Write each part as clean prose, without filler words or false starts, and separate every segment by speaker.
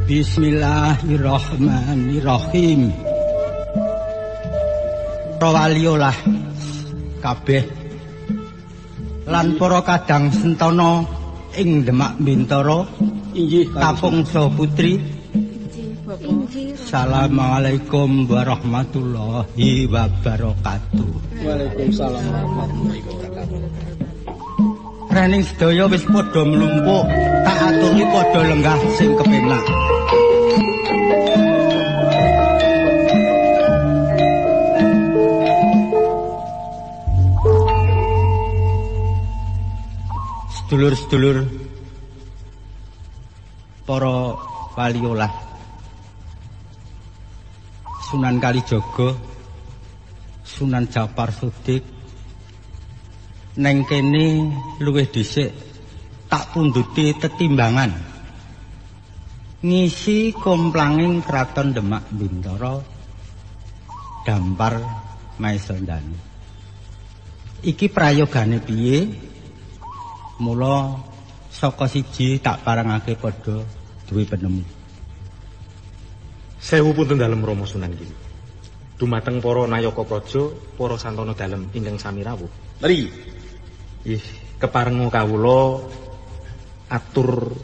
Speaker 1: Bismillahirrahmanirrahim. Para waliolah kabeh lan para kadang sentana ing Demak Bintara,
Speaker 2: inggih
Speaker 1: kakung saha putri. Assalamualaikum warahmatullahi wabarakatuh.
Speaker 2: Waalaikumsalam warahmatullahi wabarakatuh.
Speaker 1: Rening sedaya wis padha mlumpuk, tak aturi padha lenggah sing kepenak. Sedulur-sedulur para waliolah, Sunan Kalijaga, Sunan Japar Sudik, neng kene luwih dhisik tak punduti tetimbangan ngisi komplanging Kraton Demak Bintara Dampar Maesandani. Iki prayogane piye? Mula saka siji tak parangake padha duwe penemu.
Speaker 3: Sewu punten dalem Rama Sunan Giri. Dumateng para nayaka praja, para santana dalem ingkang sami rawuh.
Speaker 2: Mari.
Speaker 3: Ih, keparenga kawula atur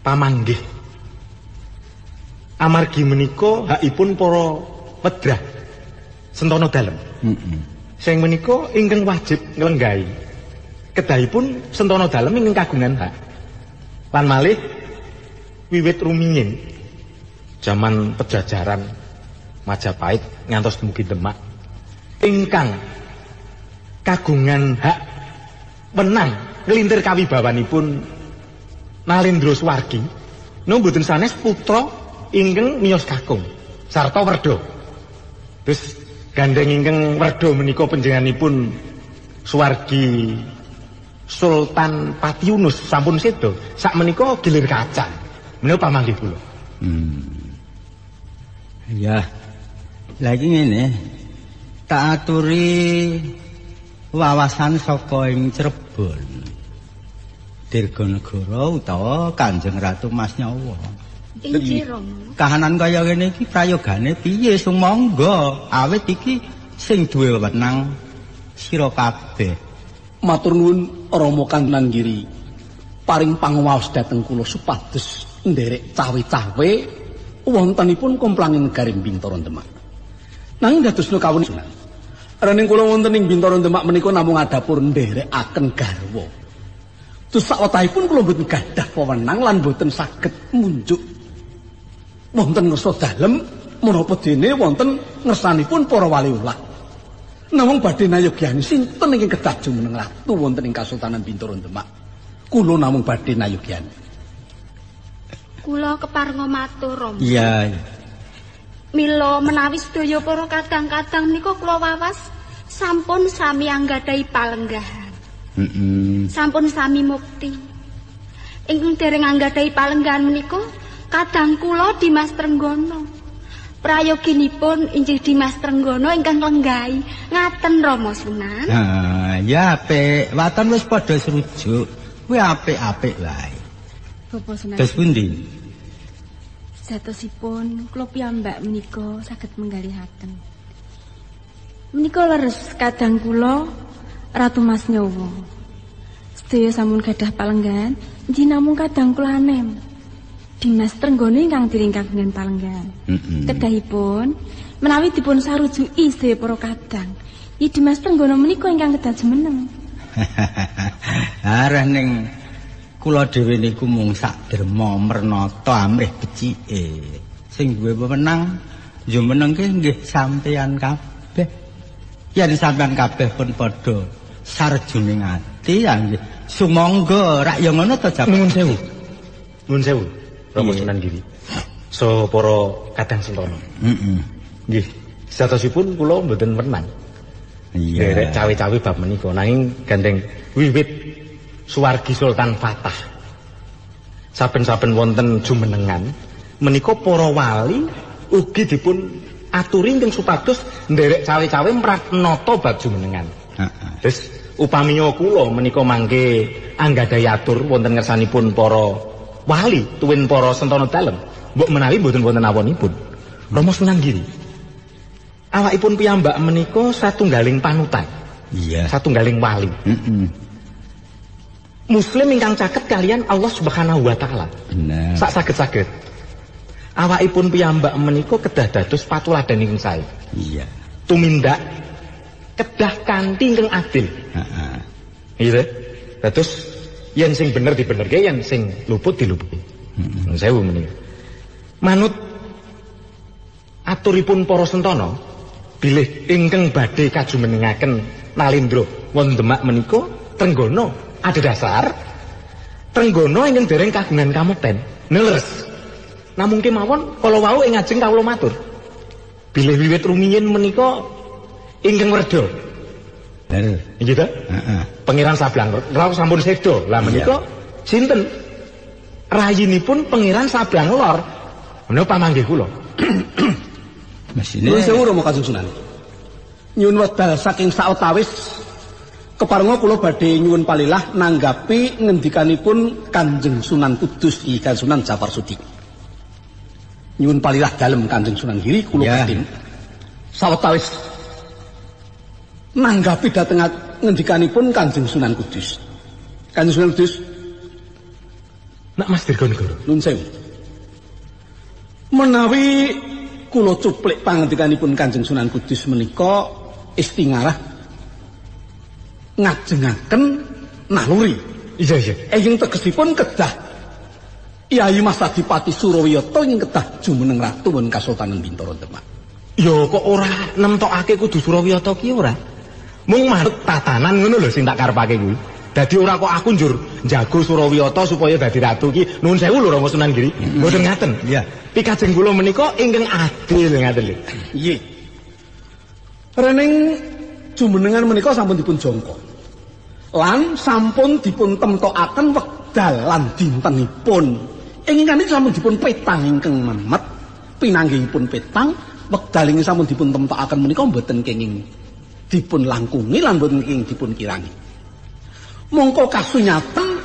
Speaker 3: pamanggih. Amargi menika hakipun para wedrah sentana dalem. Sing menika ingkang wajib nglenggahi. Kedahipun sentana dalem ingkang kagungan hak. Lan malih wiwit rumiyin jaman pejajaran Majapahit ngantos dumugi Demak ingkang kagungan hak wenang nglintir kawibawanipun Nalendra Suwargi nung mboten sanes putra ingkang miyos kakung sarta werda. Terus gandeng ingkang werda menika panjenenganipun Suwargi Sultan Patiunus sampun seda, sak menika gilir kaca. Menika pamanggih kula.
Speaker 1: Ya. Lagi ngene, tak aturi wawasan saka ing Cirebon. Dirgonegara utawa Kanjeng Ratu Mas Nyawa.
Speaker 4: Inggih, Rama.
Speaker 1: Kahanan kaya ngene iki prayogane piye sumangga? Awit iki sing duwe wewenang sira kabeh.
Speaker 2: Matur nuwun Rama Kang Giri. Paring panguwaos dhateng kula supados nderek cawe-cawe wontenipun komplanging negari Bintara Demak. Nanging dadosna kawula Sunan. Rening kula wonten ing Bintara Demak menika namung adapur nderekaken garwa. Terus sawetahipun kula mboten gadah wewenang lan mboten saged munjuk wonten ngersa dalem menapa dene wonten ngersanipun para wali ulah. Namung badhe nayogyani sinten ingkang kedah jumeneng ratu wonten ing Kasultanan Bintara Demak. Kula namung badhe nayogyani.
Speaker 4: Kula keparenga matur, Rama.
Speaker 1: Iya.
Speaker 4: Mila menawi sedaya para kadang-kadang menika kula wawas sampun sami anggadhahi palenggahan. Sampun sami mukti. Ingkang dereng anggadhahi palenggahan menika kadang kula Dimas Trenggono. Prayoginipun inggih Dimas Trenggono ingkang lenggahi. Ngaten Rama Sunan.
Speaker 1: Ha, ya apik. Waton wis padha srujuk. Kuwi apik-apik wae.
Speaker 5: Bapak Sunan.
Speaker 1: Terus pundi?
Speaker 5: Sejatosipun kula piyambak menika saged menggalihaken. Menika leres kadang kula Ratu Mas Nyawa. Sedaya sampun gadah palenggahan, inggih namung kadang kula anem. Dimas Trenggono ingkang dereng kagungan palenggahan. Kedahipun menawi dipun sarujuki sedaya para kadang, iki Dimas Trenggono menika ingkang kedah jumeneng.
Speaker 1: Areh ning kula dhewe niku mung sak derma mernata amrih becike. Sing duwe wewenang jumenengke nggih sampeyan kabeh. Yen sampeyan kabeh pun padha sarjuning ati ya nggih sumangga rak ya ngono to Jap.
Speaker 3: Nuwun sewu. Nuwun sewu. Rama Sunan Giri. So para kadang sentana. Nggih, sejatosipun kula mboten wenang.
Speaker 1: Iya.
Speaker 3: Nderek cawe-cawe bab menika nanging gandeng wiwit Suwargi Sultan Fatah. Saben-saben wonten jumenengan menika para wali ugi dipun aturi ingkang supados nderek cawe-cawe mratnata bab jumenengan. Terus upamiya kula menika mangke anggadhahi atur wonten ngersanipun para wali tuwin para sentana dalem, mbok menawi mboten wonten awonipun. Rama Sunan Giri. Awakipun piyambak menika satunggaling panutan.
Speaker 1: Iya.
Speaker 3: Satunggaling wali.
Speaker 1: Heeh.
Speaker 3: Muslim ingkang caket kalian Allah Subhanahu wa taala.
Speaker 1: Bener.
Speaker 3: Sak saged-saged. Awakipun piyambak menika kedah dados patuladan ingkang sae.
Speaker 1: Iya.
Speaker 3: Tumindak kedah kanthi ingkang adil.
Speaker 1: Heeh.
Speaker 3: Iya. Dados yen sing bener dibenerke, yen sing luput diluputke.
Speaker 1: Heeh.
Speaker 3: Sewu menika. Manut aturipun para sentana bilih ingkang badhe kajumenengaken Nalindra wonten Demak menika Trenggana adhedhasar Trenggana ingkang dereng kagungan kamukten. Leres. Namung kemawon kala wau ing ajeng kawula matur bilih wiwit rumiyin menika ingkang werda.
Speaker 1: Bener.
Speaker 3: Nggih ta?
Speaker 1: Heeh.
Speaker 3: Pangeran Sabrang Lor sampun seda. Lah menika sinten? Rayinipun Pangeran Sabrang Lor. Menika pamanggih kula.
Speaker 1: Mesine.
Speaker 2: Nuwun sewu Rama Kanjeng Sunan. Nyuwun wekdal saking sawetawis keparenga kula badhe nyuwun palilah nanggapi ngendikanipun Kanjeng Sunan Kudus iki Kanjeng Sunan Jafar Sudi. Nyuwun palilah dalem Kanjeng Sunan Giri kula badhe sawetawis nanggapi dhateng ngendikanipun Kanjeng Sunan Kudus. Kanjeng Sunan Kudus.
Speaker 3: Nak Mas Dirgonegoro.
Speaker 2: Nuwun sewu. Menawi kula cuplik pangandikanipun Kanjeng Sunan Kudus menika istingarah ngajengaken naluri.
Speaker 3: Iya iya.
Speaker 2: Ingkang tegesipun kedah Yayi Mas Adipati Surawiyata ingkang kedah jumeneng ratu wonten Kasultanan Bintara Demak.
Speaker 3: Ya kok ora nemtokake kudu Surawiyata ki ora. Mung manut tatanan ngono lho sing tak karepake kuwi. Dadi ora kok aku njur njago Surawiyata supaya dadi ratu ki. Nuwun sewu lho Rama Sunan Giri. Mboten ngaten.
Speaker 1: Iya.
Speaker 3: Pikajeng kula menika ingkang adil ngaten lho.
Speaker 2: Nggih. Rening jumenengan menika sampun dipun jangka. Lan sampun dipun temtokaken wekdal lan dintenipun. Ingkang niki sampun dipun petang ingkang memet, pinanggihipun petang wekdal ingkang sampun dipun temtokaken menika mboten kenging dipun langkungi lan mboten kenging dipun kirangi. Mongko kasunyatan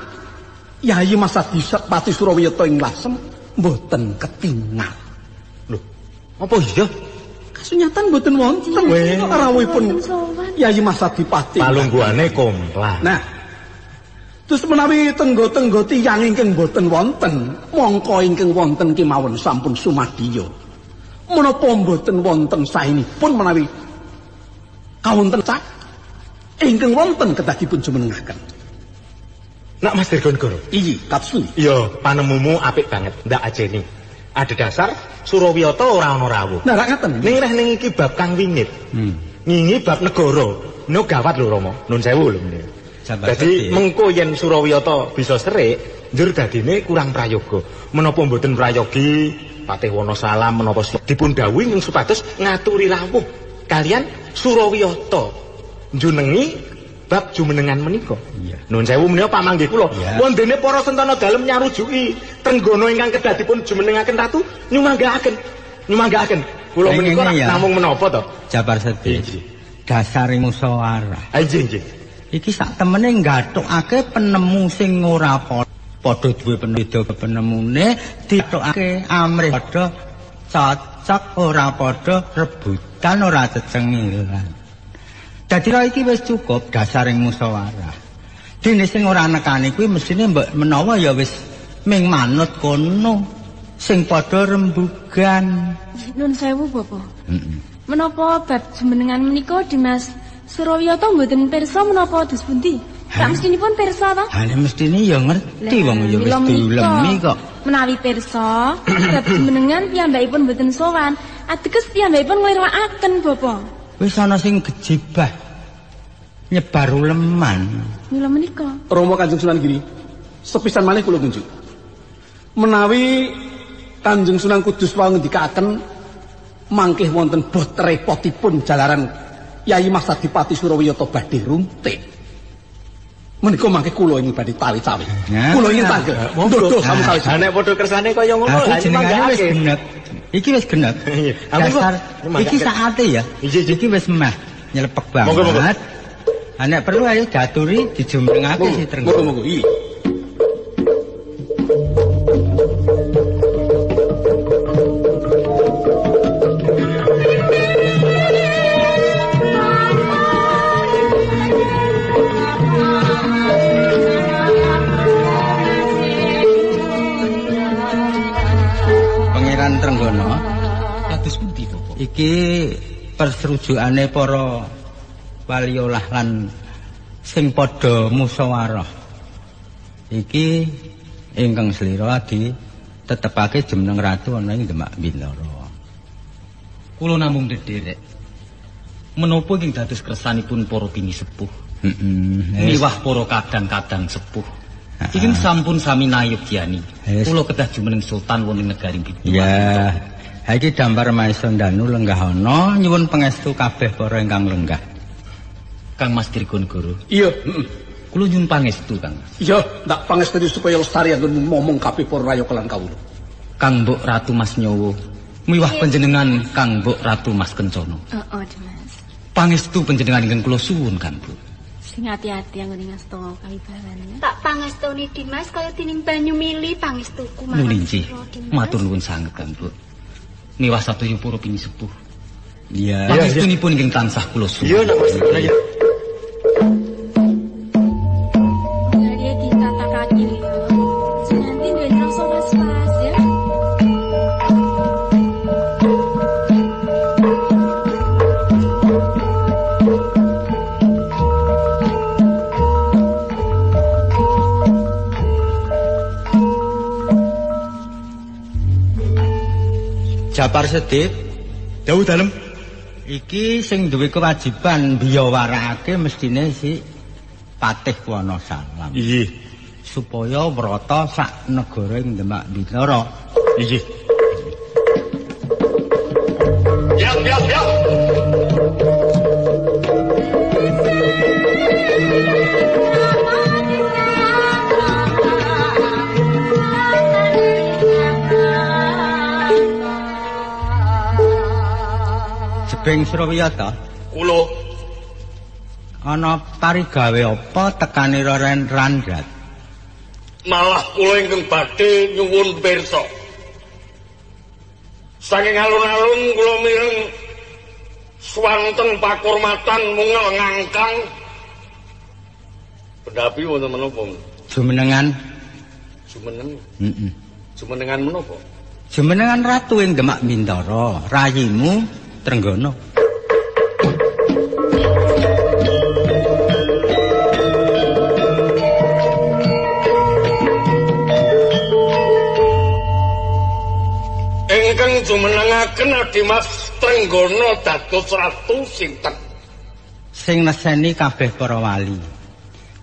Speaker 2: Yayi Mas Adipati Surawiyata ing Lasem mboten ketingal.
Speaker 3: Lho, apa iya?
Speaker 2: Kasunyatan mboten wonten rawuhipun Yayi Mas Adipati.
Speaker 3: Palungguhane komplang.
Speaker 2: Nah, terus menawi tenggo-tenggo tiyang ingkang mboten wonten, mongko ingkang wonten kemawon sampun sumadya. Menapa mboten wonten saenipun menawi kawonten cak ingkang wonten kedah dipun jumenengaken.
Speaker 3: Nak Mas Dirgonegoro.
Speaker 2: Iyi, kados pundi?
Speaker 3: Iya, panemumu apik banget, ndak ajeni. Adhedhasar Surawiyata ora ana rawuh.
Speaker 2: Nah, rak ngaten.
Speaker 3: Ning reh ning iki bab kang wingit. Ngingi bab negara. No gawat lho Rama. Nun sewu lho meneh. Dadi mengko yen Surawiyata bisa serik, njur dadine kurang prayoga. Menapa mboten prayogi Patih Wonosalam menapa dipun dawuhi ing supados ngaturi rawuh kalian Surawiyata njenengi bab jumenengan menika. Nuwun sewu menika pamanggih kula. Wondene para sentana dalem nyarujuki Trenggana ingkang kedah dipun jumenengaken ratu nyumanggaaken. Nyumanggaaken. Kula menika namung menapa to?
Speaker 1: Jafar Sedi. Dasare musyawarah.
Speaker 3: Nggih, nggih.
Speaker 1: Iki sak temene nggathukake penemu sing ora padha duwe beda penemune dithukake amrih padha cocok ora padha rebutan ora cecengilan. Dadi ra iki wis cukup dasaring musyawarah. Dene sing ora nekani kuwi mesthine mbok menawa ya wis ming manut kono sing padha rembugan.
Speaker 5: Nun sewu Bapak. Heeh. Menapa bab jumenengan menika Dimas Surawiyata mboten pirsa menapa dos pundi? Rak mestinipun pirsa ta?
Speaker 1: Ha mestine ya ngerti wong ya wis diulemi kok.
Speaker 5: Menawi pirsa bab jumenengan piyambakipun mboten sowan, ateges piyambakipun nglirwakaken Bapak.
Speaker 1: Wis ana sing gejibah nyebar uleman.
Speaker 5: Mila menika
Speaker 2: Rama Kanjeng Sunan Giri, sepisan malih kula kunjuk. Menawi Kanjeng Sunan Kudus wau ngendikaken mangkih wonten bot repotipun jalaran Yayi Mas Adipati Surawiyata badhe runtik. Menika mangke kula ingin badhe tawi-tawi. Kula ingin tanggel. Monggo sami tawi.
Speaker 3: Ha nek padha kersane kaya ngono lha
Speaker 1: jenengane wis genep. Iki wis genep. Dasar iki saate ya. Iki wis meh nyelepek banget. Ha nek perlu ayo diaturi dijumlengake si Trenggono.
Speaker 2: Monggo monggo. Iya.
Speaker 1: Iki perserujukane para waliolah lan sing padha musyawarah. Iki ingkang slira ditetepake jumeneng ratu ana ing Demak Bintara.
Speaker 6: Kula namung dedherek. Menapa ing dados kersanipun para bini sepuh?
Speaker 1: Heeh.
Speaker 6: Miwah para kadang-kadang sepuh. Iki sampun sami nayogyani. Kula kedah jumeneng sultan wonten negari Bintara.
Speaker 1: Ya. Ha iki Dampar Maesa Ndanu lenggah ana nyuwun pangestu kabeh para ingkang lenggah.
Speaker 6: Kang Mas Dirgonegoro.
Speaker 2: Iya,
Speaker 6: Kula nyuwun pangestu, Kang Mas.
Speaker 2: Iya, ndak pangestuni supaya lestari anggonmu momong kabeh para rakyat lan kawula.
Speaker 6: Kang Mbok Ratu Mas Nyowo, miwah panjenengan Kang Mbok Ratu Mas Kencana.
Speaker 5: Heeh, Dimas.
Speaker 6: Pangestu panjenengan ingkang kula suwun, Kang Mbok.
Speaker 5: Sing ati-ati anggone ngasta kawibawan.
Speaker 4: Tak pangestuni Dimas kaya dening banyu mili pangestuku marang.
Speaker 6: Nggih, matur nuwun sanget, Kang Mbok. Miwah sadaya para pini sepuh.
Speaker 1: Iya.
Speaker 6: Pangestunipun ingkang tansah kula suwun.
Speaker 3: Iya, nak Mas. Iya.
Speaker 1: Japar Sedip,
Speaker 3: dawuh dalem.
Speaker 1: Iki sing duwe kewajiban biyawarakake mestine si Patih Wonosalam.
Speaker 3: Inggih.
Speaker 1: Supaya wrata sak negara ing Demak Bintara.
Speaker 3: Inggih. Ya, ya, ya.
Speaker 1: Jebeng Surawiyata,
Speaker 7: kula
Speaker 1: ana parigawe apa tekane Randrat?
Speaker 7: Malah kula ingkang badhe nyuwun pirsa. Saking alun-alun kula mireng swanten pakurmatan mungel ngangkang. Bendapi wonten menapa?
Speaker 1: Jumenengan.
Speaker 7: Jumeneng.
Speaker 1: Heeh.
Speaker 7: Jumenengan menapa?
Speaker 1: Jumenengan ratu ing Demak Bintara, rayimu Trenggana.
Speaker 7: Ingkang jumenengaken Adimas Trenggana dados ratu sinten?
Speaker 1: Sing neseni kabeh para wali.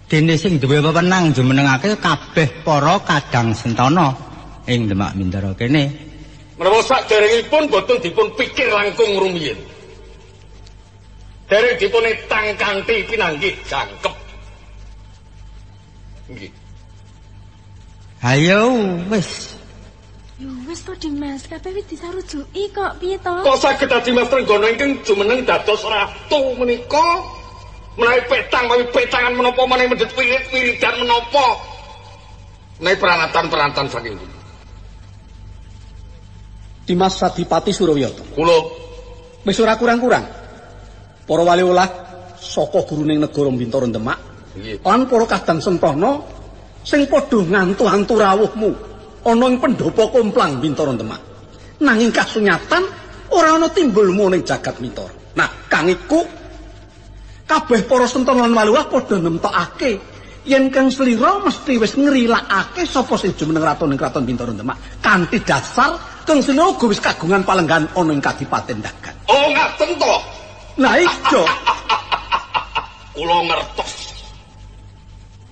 Speaker 1: Dene sing duwe wewenang jumenengake kabeh para kadang sentana ing Demak Bintara kene.
Speaker 7: Menawa saderengipun boten dipun pikir langkung rumiyin. Dereng dipun etang kanthi pinanggih jangkep. Nggih.
Speaker 1: Ayo wis.
Speaker 5: Yo wis to Dimas, kabeh wis disarujuki kok piye to?
Speaker 7: Kok saged Adimas Trenggana ingkang jumeneng dados ratu menika? Menawi petang, menawi petangan menapa menawi mendhet wirid-wiridan menapa? Menawi peranatan-peranatan saking kula.
Speaker 2: Dimas Sadipati Surawiyata.
Speaker 7: Kula
Speaker 2: wis ora kurang-kurang. Para wali olah saka guruning negara Bintara Demak lan para kadang sentana sing padha ngantu-antu rawuhmu ana ing pendhapa komplang Bintara Demak. Nanging kasunyatan ora ana timbulmu ning jagat Mintara. Nah, kang iku kabeh para sentana lan wali olah padha nemtokake yen Kang Slira mesti wis ngrilakake sapa sing jumeneng ratu ning kraton Bintara Demak kanthi dasar Kang Slira uga wis kagungan palenggahan ana ing Kadipaten Dagan.
Speaker 7: Oh, ngaten to.
Speaker 2: Lah iya.
Speaker 7: Kula ngertos.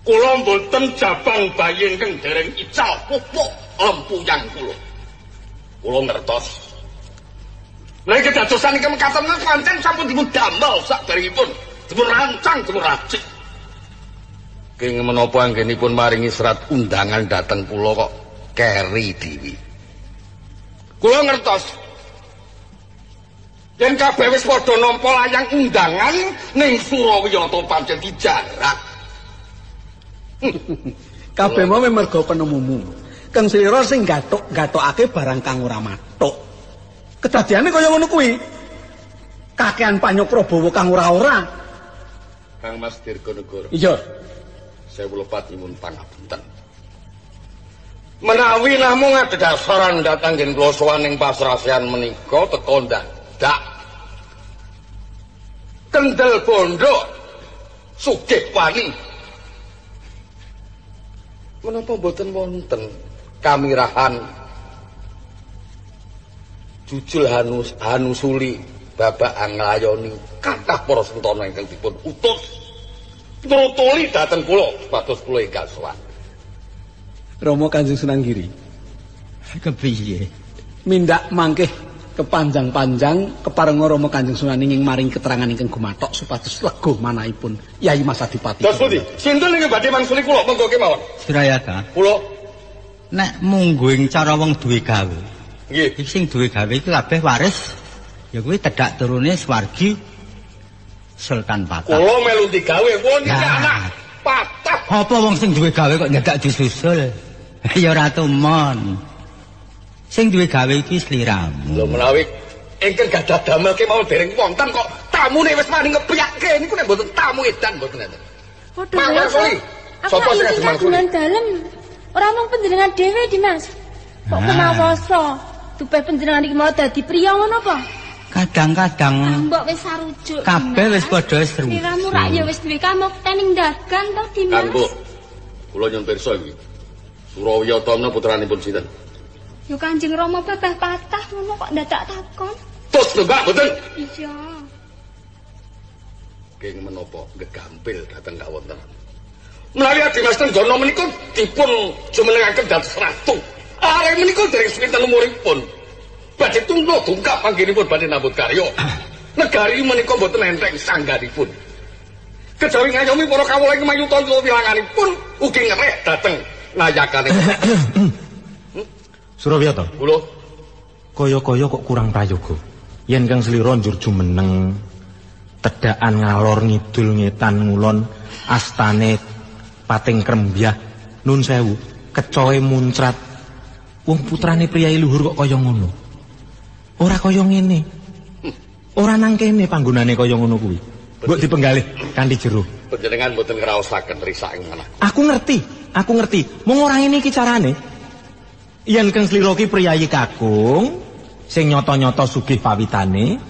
Speaker 7: Kula mboten jabang bayi ingkang dereng ical pupuk lempuyang kula. Kula ngertos. Lah iki dadosan iki mekaten pancen sampun dipun damel saderengipun, dipun rancang, dipun racik. Kenging menapa anggenipun maringi serat undangan dhateng kula kok keri dewi. Kula ngertos. Yen kabeh wis padha nampa layang undangan ning Surawiyata pancen dijarak.
Speaker 2: Kabeh mau mergo penemumu. Kang Slira sing gathuk-gathukake barang kang ora mathuk. Kedadiane kaya ngono kuwi. Kakean panyokrabawa kang ora-ora.
Speaker 7: Kang Mas Dirgonegoro.
Speaker 2: Iya.
Speaker 7: Sewu lepat nyuwun pangapunten. Menawi namung adhedhasaran dhateng nggen kula sowan ing pasrasean menika teka Todak. Kendel bondo sugih wani. Menapa mboten wonten kamirahan jujul hanusuli babak anglayoni kathah para sentana ingkang dipun utus trutuli dhateng kula supados kula enggal sowan.
Speaker 2: Rama Kanjeng Sunan Giri.
Speaker 1: Kepiye?
Speaker 2: Mindak mangkih kepanjang-panjang keparenga Rama Kanjeng Sunan ing maring keterangan ingkang gumathok supados lega manahipun Yai Mas Adipati.
Speaker 7: Dos pundi? Sinten ingkang badhe mangsuli kula? Monggo kemawon.
Speaker 1: Surayata.
Speaker 7: Kula
Speaker 1: nek mungguing cara wong duwe gawe.
Speaker 7: Nggih.
Speaker 1: Iki sing duwe gawe iki kabeh waris ya kuwi tedhak turune swargi Sultan Patah.
Speaker 7: Kula melu digawe, kula niki anak Patah.
Speaker 1: Apa wong sing duwe gawe kok nyedak disusul? Ya ora tumon. Sing duwe gawe iki sliramu.
Speaker 7: Lho menawi ingkang gadah damel kemawon dereng wonten kok tamune wis wani ngepiyake niku nek mboten tamu edan mboten enten.
Speaker 5: Padha wae.
Speaker 7: Sapa sing ajeng mangsuli?
Speaker 5: Dalem. Ora mung panjenengan dhewe, Dimas. Kok kumawasa? Dupeh panjenengan iki mau dadi priya ngono apa?
Speaker 1: Kadang-kadang
Speaker 4: mbok wis sarujuk.
Speaker 1: Kabeh wis padha seru.
Speaker 4: Sliramu rak ya wis duwe kamukten ing dagang to, Dimas.
Speaker 7: Kang Bu. Kula nyuwun pirsa iki. Surawiyata menawa putranipun sinten?
Speaker 4: Yo Kanjeng Rama Babah Patah ngono kok ndadak takon.
Speaker 7: Tos lho, Mbak, mboten?
Speaker 4: Iya.
Speaker 7: Keng menapa gegampil dhateng kawontenan. Menawi Adimas Trenggana menika dipun jumenengaken dados ratu. Areng menika dereng sepinten umuripun. Badhe tuna dongkap panggenipun badhe nambut karya. Negari menika mboten enteng sangganipun. Kejawi ngayomi para kawula ing mayuta wilanganipun ugi ngereh dhateng nayakane.
Speaker 3: Surawiyata.
Speaker 7: Kula
Speaker 3: kaya-kaya kok kurang prayoga. Yen kang slira njur jumeneng tedhakan ngalor ngidul ngetan ngulon astane pating krembyah nun sewu kecoe muncrat. Wong putrane priyayi luhur kok kaya ngono. Ora kaya ngene. Ora nang kene panggonane kaya ngono kuwi. Mbok dipenggalih kanthi jero.
Speaker 7: Panjenengan mboten ngraosaken risak ing manah.
Speaker 3: Aku ngerti, aku ngerti. Mung ora ngene iki carane. Yen kang slira ki priyayi kakung sing nyata-nyata sugih pawitane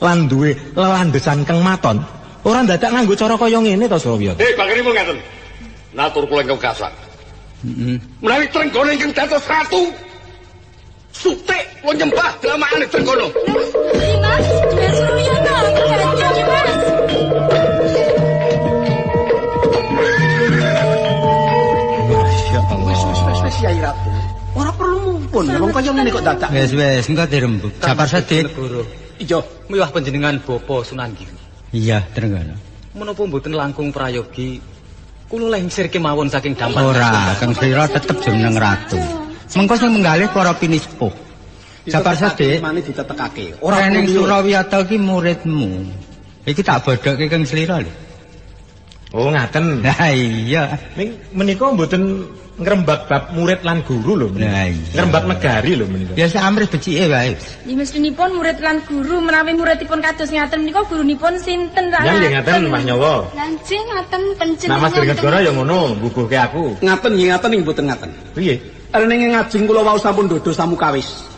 Speaker 3: lan duwe lelandhesan kang maton, ora ndadak nganggo cara kaya ngene to Surawiyata.
Speaker 7: Panjenengan ngaten. Natur kula ingkang kasar.
Speaker 1: Heeh.
Speaker 7: Menawi Trenggana ingkang dados ratu, sutik kula nyembah dlamakane Trenggana.
Speaker 5: Dimas, Dimas Surawiyata, Dimas.
Speaker 1: Masya Allah.
Speaker 2: Wis Yai Ratu. Ora perlu mumpun, wong kaya ngene kok dadak.
Speaker 1: Wis, engko dirembug. Japar Sedik.
Speaker 2: Iya,
Speaker 6: miwah panjenengan Bapa Sunan Giri.
Speaker 1: Iya, Trenggana.
Speaker 6: Menapa mboten langkung prayogi kula lengsir kemawon saking dampar.
Speaker 1: Ora, Kang Slira tetep jumeneng ratu. Mengko sing menggalih para pinisepuh. Japar Sedik
Speaker 2: mane ditetekake. Ora
Speaker 1: ning Surawiyata iki muridmu. Iki tak bodhokke Kang Slira lho.
Speaker 3: Oh, ngaten.
Speaker 1: Lah iya.
Speaker 3: Ning menika mboten ngrembak bab murid lan guru lho menika. Ngrembak negari lho menika.
Speaker 1: Ya sak amrih becike wae.
Speaker 5: Nggih mestinipun murid lan guru menawi muridipun kados ngaten menika gurunipun sinten ra?
Speaker 3: Ya nggih ngaten Mas Nyawa.
Speaker 4: Lah nggih ngaten panjenengan.
Speaker 3: Nah Mas Dirgegara ya ngono, mbubuhke aku.
Speaker 2: Ngaten nggih ngaten ing mboten ngaten.
Speaker 3: Piye?
Speaker 2: Ning ngajeng kula wau sampun dhodho samukawis.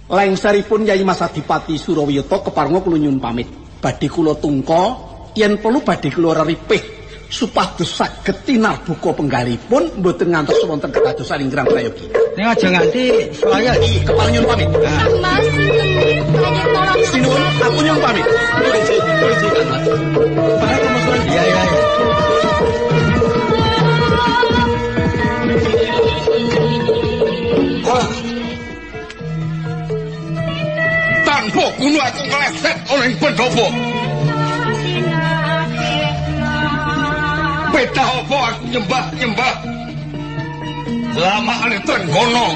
Speaker 2: Lengseripun Yai Mas Adipati Surawiyata keparenga kula nyuwun pamit. Badhe kula tungka yen perlu badhe kula reripih supados saged tinarbuka penggalipun mboten ngantos wonten kedadosan ingkang prayogi.
Speaker 1: Ning aja nganti saya
Speaker 2: kepala nyuwun pamit.
Speaker 4: Mas,
Speaker 2: sinuwun aku nyuwun pamit.
Speaker 1: Iya iya.
Speaker 7: Tanpa guna aku ngleset ana ing pendopo. Beda apa aku nyembah-nyembah lamakane Trenggana.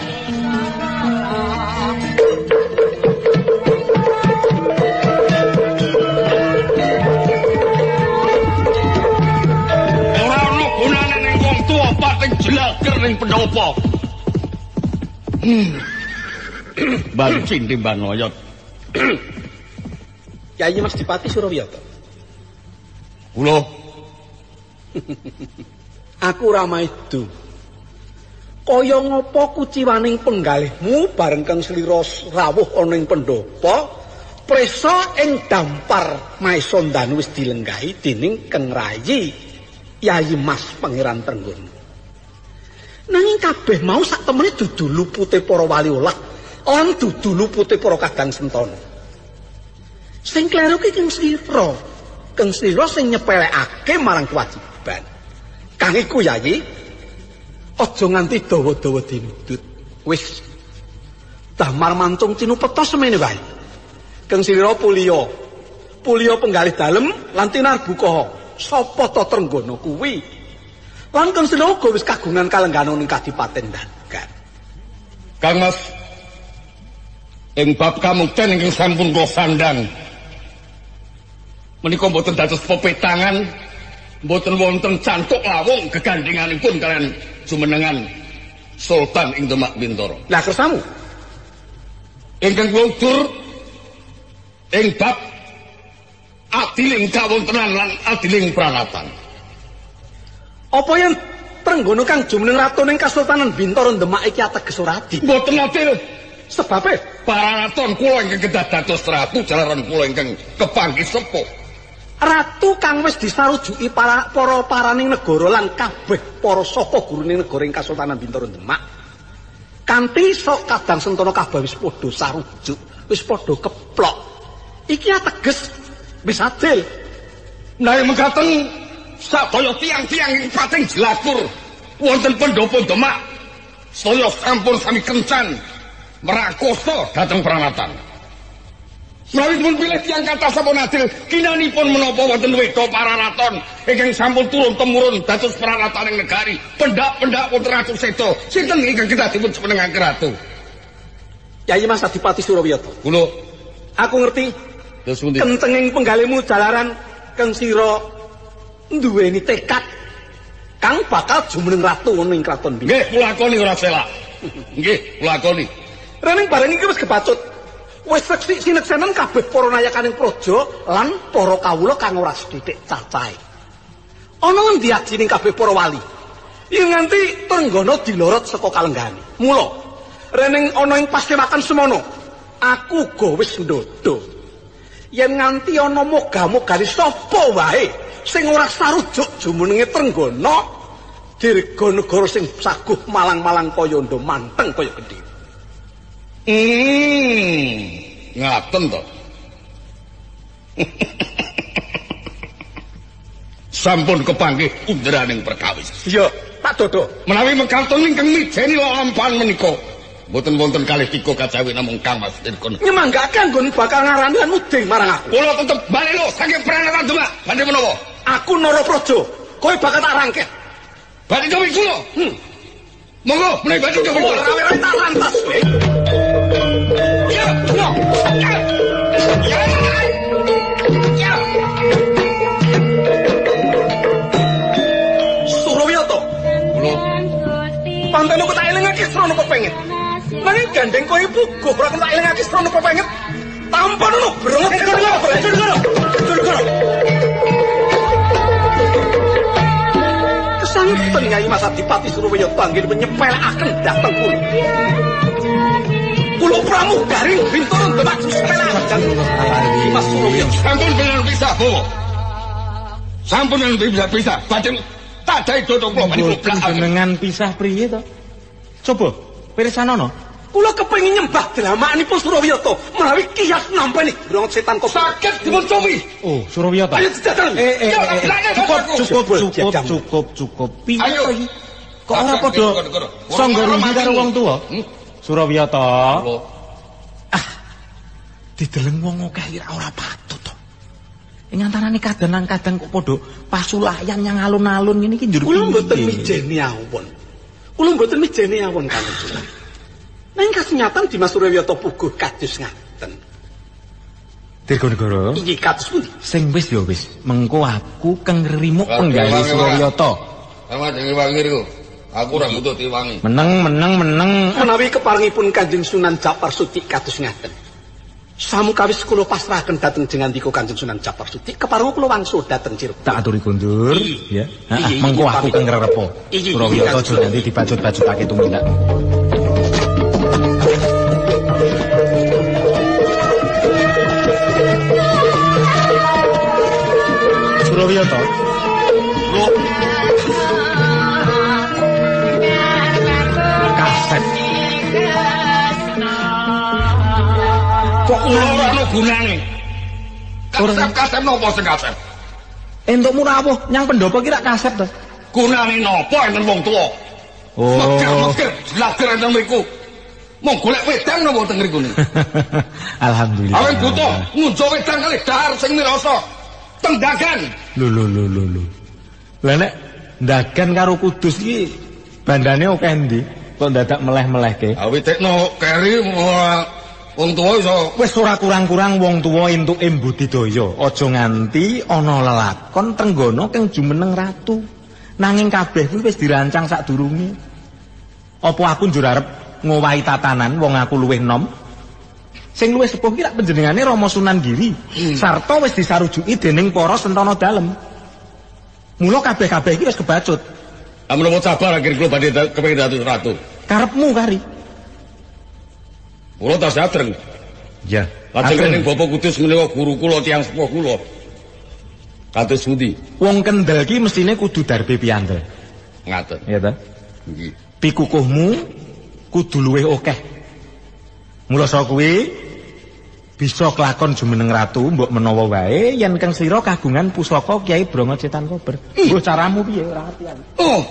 Speaker 7: Ora ono gunane ning wong tuwa pating jlager ning pendopo. Banci timbang oyot.
Speaker 2: Kyai Mas Dipati Surawiyata.
Speaker 7: Kula
Speaker 2: aku ora maido. Kaya ngapa kuciwaning penggalihmu bareng kang slira rawuh ana ing pendopo Prisa ing dampar Maesandanu wis dilenggahi dening Keng Rayi Yayi Mas Pangeran Trenggono. Nanging kabeh mau sak temene dudu lupute para wali olah lan dudu lupute para kadang sentana. Sing kleru ki Keng Slira. Keng Slira sing nyepelekake marang kewajiban. Kang iku Yayi, aja nganti dawa-dawa dinudut. Wis damar mancung cinupeta semene wae. Keng Slira puliya. Puliya penggalih dalem lan tinarbuka. Sapa ta Trenggono kuwi? Lan Keng Slira uga wis kagungan kalenggahan ning Kadipaten Dagan.
Speaker 7: Kang Mas, ing bab kamukten ingkang sampun kula sandhang menika mboten dados pepetangan, mboten wonten cantuk lawung gegandhenganipun kalian jumenengan Sultan ing Demak Bintara.
Speaker 2: Lah kersamu?
Speaker 7: Ingkang kula utur ing bab adiling kawontenan lan adiling pranatan.
Speaker 2: Apa yen Trenggono kang jumeneng ratu ning Kasultanan Bintara Demak iki ateges ora adil?
Speaker 7: Mboten adil.
Speaker 2: Sebabe
Speaker 7: pararaton kula ingkang kedah dados ratu jalaran kula ingkang kepanggih sepuh.
Speaker 2: Ratu kang wis disarujuki para paraning negara lan kabeh para saka guruning negara ing Kasultanan Bintara Demak. Kanthi sok kadang sentana kabeh wis padha sarujuk, wis padha keplok. Iki ateges wis adil.
Speaker 7: Menawi mekaten sadaya tiyang-tiyang ing pating jelakur wonten pendopo Demak sedaya sampun sami kencan mrakosa dhateng pranatan. Menawi dipun pilih tiyang kathah sampun adil, kinanipun menapa wonten weda pararaton ingkang sampun turun temurun dados pranataning negari, pendak-pendak wonten ratu seda. Sinten ingkang kedah dipun jumenengake ratu?
Speaker 2: Yayi Mas Adipati Surawiyata.
Speaker 7: Kula.
Speaker 2: Aku ngerti. Kencenging penggalihmu jalaran Keng Sira nduweni tekad kang bakal jumeneng ratu ning kraton Bintara.
Speaker 7: Nggih, kula lakoni ora selak. Nggih, kula lakoni.
Speaker 2: Rening bareng iki wis kebacut. Wis seksi sineksenan kabeh para nayakaning praja lan para kawula kang ora sethithik cacahe. Ana ngendi ajining kabeh para wali? Yen nganti Trenggono dilorot saka kalenggahane. Mula rening ana ing pasewakan semono, aku uga wis ndodho. Yen nganti ana moga-mogane sapa wae sing ora sarujuk jumenenge Trenggono, dirga negara sing saguh malang-malang kaya ndo manteng kaya gedhe.
Speaker 7: Ngaten to. Sampun kepanggih underaning perkawis.
Speaker 2: Iya, tak dodo.
Speaker 7: Menawi mekaten ingkang mijeni lelampahan menika, mboten wonten kalih tiga kajawi namung Kang Mas Dirgana.
Speaker 2: Nyemanggake anggon bakal ngarani lan muding marang aku.
Speaker 7: Kula tetep bali lho saking pranatan Demak. Badhe menapa?
Speaker 2: Aku Narapraja, kowe bakal tak rangket.
Speaker 7: Badhe gawe kula. Monggo menawi badhe gawe kula.
Speaker 2: Rawe-rawe tak rantas kowe.
Speaker 7: Ya, ya. Ya. Ya.
Speaker 2: Surawiyata.
Speaker 7: Kula.
Speaker 2: Panten aku tak elingake srana pepengen. Nanging gandeng kowe puguh ora tak elingake srana pepengen. Tampa ngono brenget. Durgara. Kesanten Nyai Mas Adipati Surawiyata anggene nyepelekaken dhateng kula. Kula pramugari Bintara Demak sepelekaken Mas Surawiyata.
Speaker 7: Sampun bener pisah, Bawa. Sampun bener pisah. Badhe tadahi dodok kula menika blak.
Speaker 3: Jenengan pisah priye to? Coba pirsanono.
Speaker 2: Kula kepengin nyembah dramakanipun Surawiyata menawi kias nampeni brongot setan kok
Speaker 7: saged dipun cumi.
Speaker 3: Oh, Surawiyata.
Speaker 2: Ayo dijajal.
Speaker 3: Cukup. Piye to iki? Kok ora padha sangga rugi karo wong tuwa? Surawiyata. Ah. Dideleng wong akeh ora patut to. Ing antarane kadang lan kadang kok padha pasulayan yang alun-alun ngene iki njur.
Speaker 2: Kula mboten mijeni awon. Kula mboten mijeni awon Kanjeng Sunan. Nanging kasunyatan Dimas Surawiyata puguh kados ngaten.
Speaker 3: Dirgonegara.
Speaker 2: Iki kados pundi?
Speaker 3: Sing wis ya wis, mengko aku keng rimuk penggalih Surawiyata.
Speaker 7: Sama diwangi iku. Aku ora butuh diwangi.
Speaker 3: Meneng.
Speaker 2: Menawi keparengipun Kanjeng Sunan Japar Suci kados ngaten. Samukawis kula pasrahaken dhateng jengandika Kanjeng Sunan Japar Suci, kepareng kula wangsul dhateng Cirebon.
Speaker 3: Tak aturi kondur, ya. Heeh, mengko aku keng ngrerepo. Surawiyata aja nanti dibacut-bacutake tumindak. Surawiyata. Kasep.
Speaker 7: Kok ora ono gunane? Kasep-kasep napa sing kasep?
Speaker 3: Entukmu rawuh nyang pendopo ki rak kasep to.
Speaker 7: Gunane napa enten wong tuwa?
Speaker 3: Oh.
Speaker 7: Meger-meger jlager enten mriku. Mung golek wedang napa teng mriku niku?
Speaker 3: Alhamdulillah.
Speaker 7: Awet butuh ngunjuk wedang kalih dahar sing mirasa. Teng dagan.
Speaker 3: Lho lho lho lho lho. Lah nek dagan karo Kudus iki bandane akeh endi? Kok dadak meleh-melehke?
Speaker 7: Awit tekno keri wong tuwa iso
Speaker 3: wis ora kurang-kurang wong tuwa entuke mbudidaya. Aja nganti ana lelakon Trenggana kang jumeneng ratu. Nanging kabeh kuwi wis dirancang sadurunge. Apa aku njur arep ngowahi tatanan wong aku luwih nom? Sing luwih sepuh ki rak panjenengane Rama Sunan Giri. Sarta wis disarujuki dening para sentana dalem. Mula kabeh-kabeh iki wis kebacut.
Speaker 7: Ah menapa sabar akhir kula badhe kepengin dados ratu.
Speaker 3: Karepmu kari.
Speaker 7: Kula tas adreng.
Speaker 3: Ya.
Speaker 7: Lajeng ning Bapak Kudus menika guru kula tiyang sepuh kula. Kados pundi?
Speaker 3: Wong kendel ki mestine kudu darbe piyandel.
Speaker 7: Ngaten.
Speaker 3: Ya ta?
Speaker 7: Nggih.
Speaker 3: Pikukuhmu kudu luwih akeh. Mula saka kuwi bisa kelakon jumeneng ratu mbok menawa wae yen kang sira kagungan pusaka Kyai Brongot Setan Kober. Mbok caramu piye ora ngerti aku.
Speaker 7: Oh.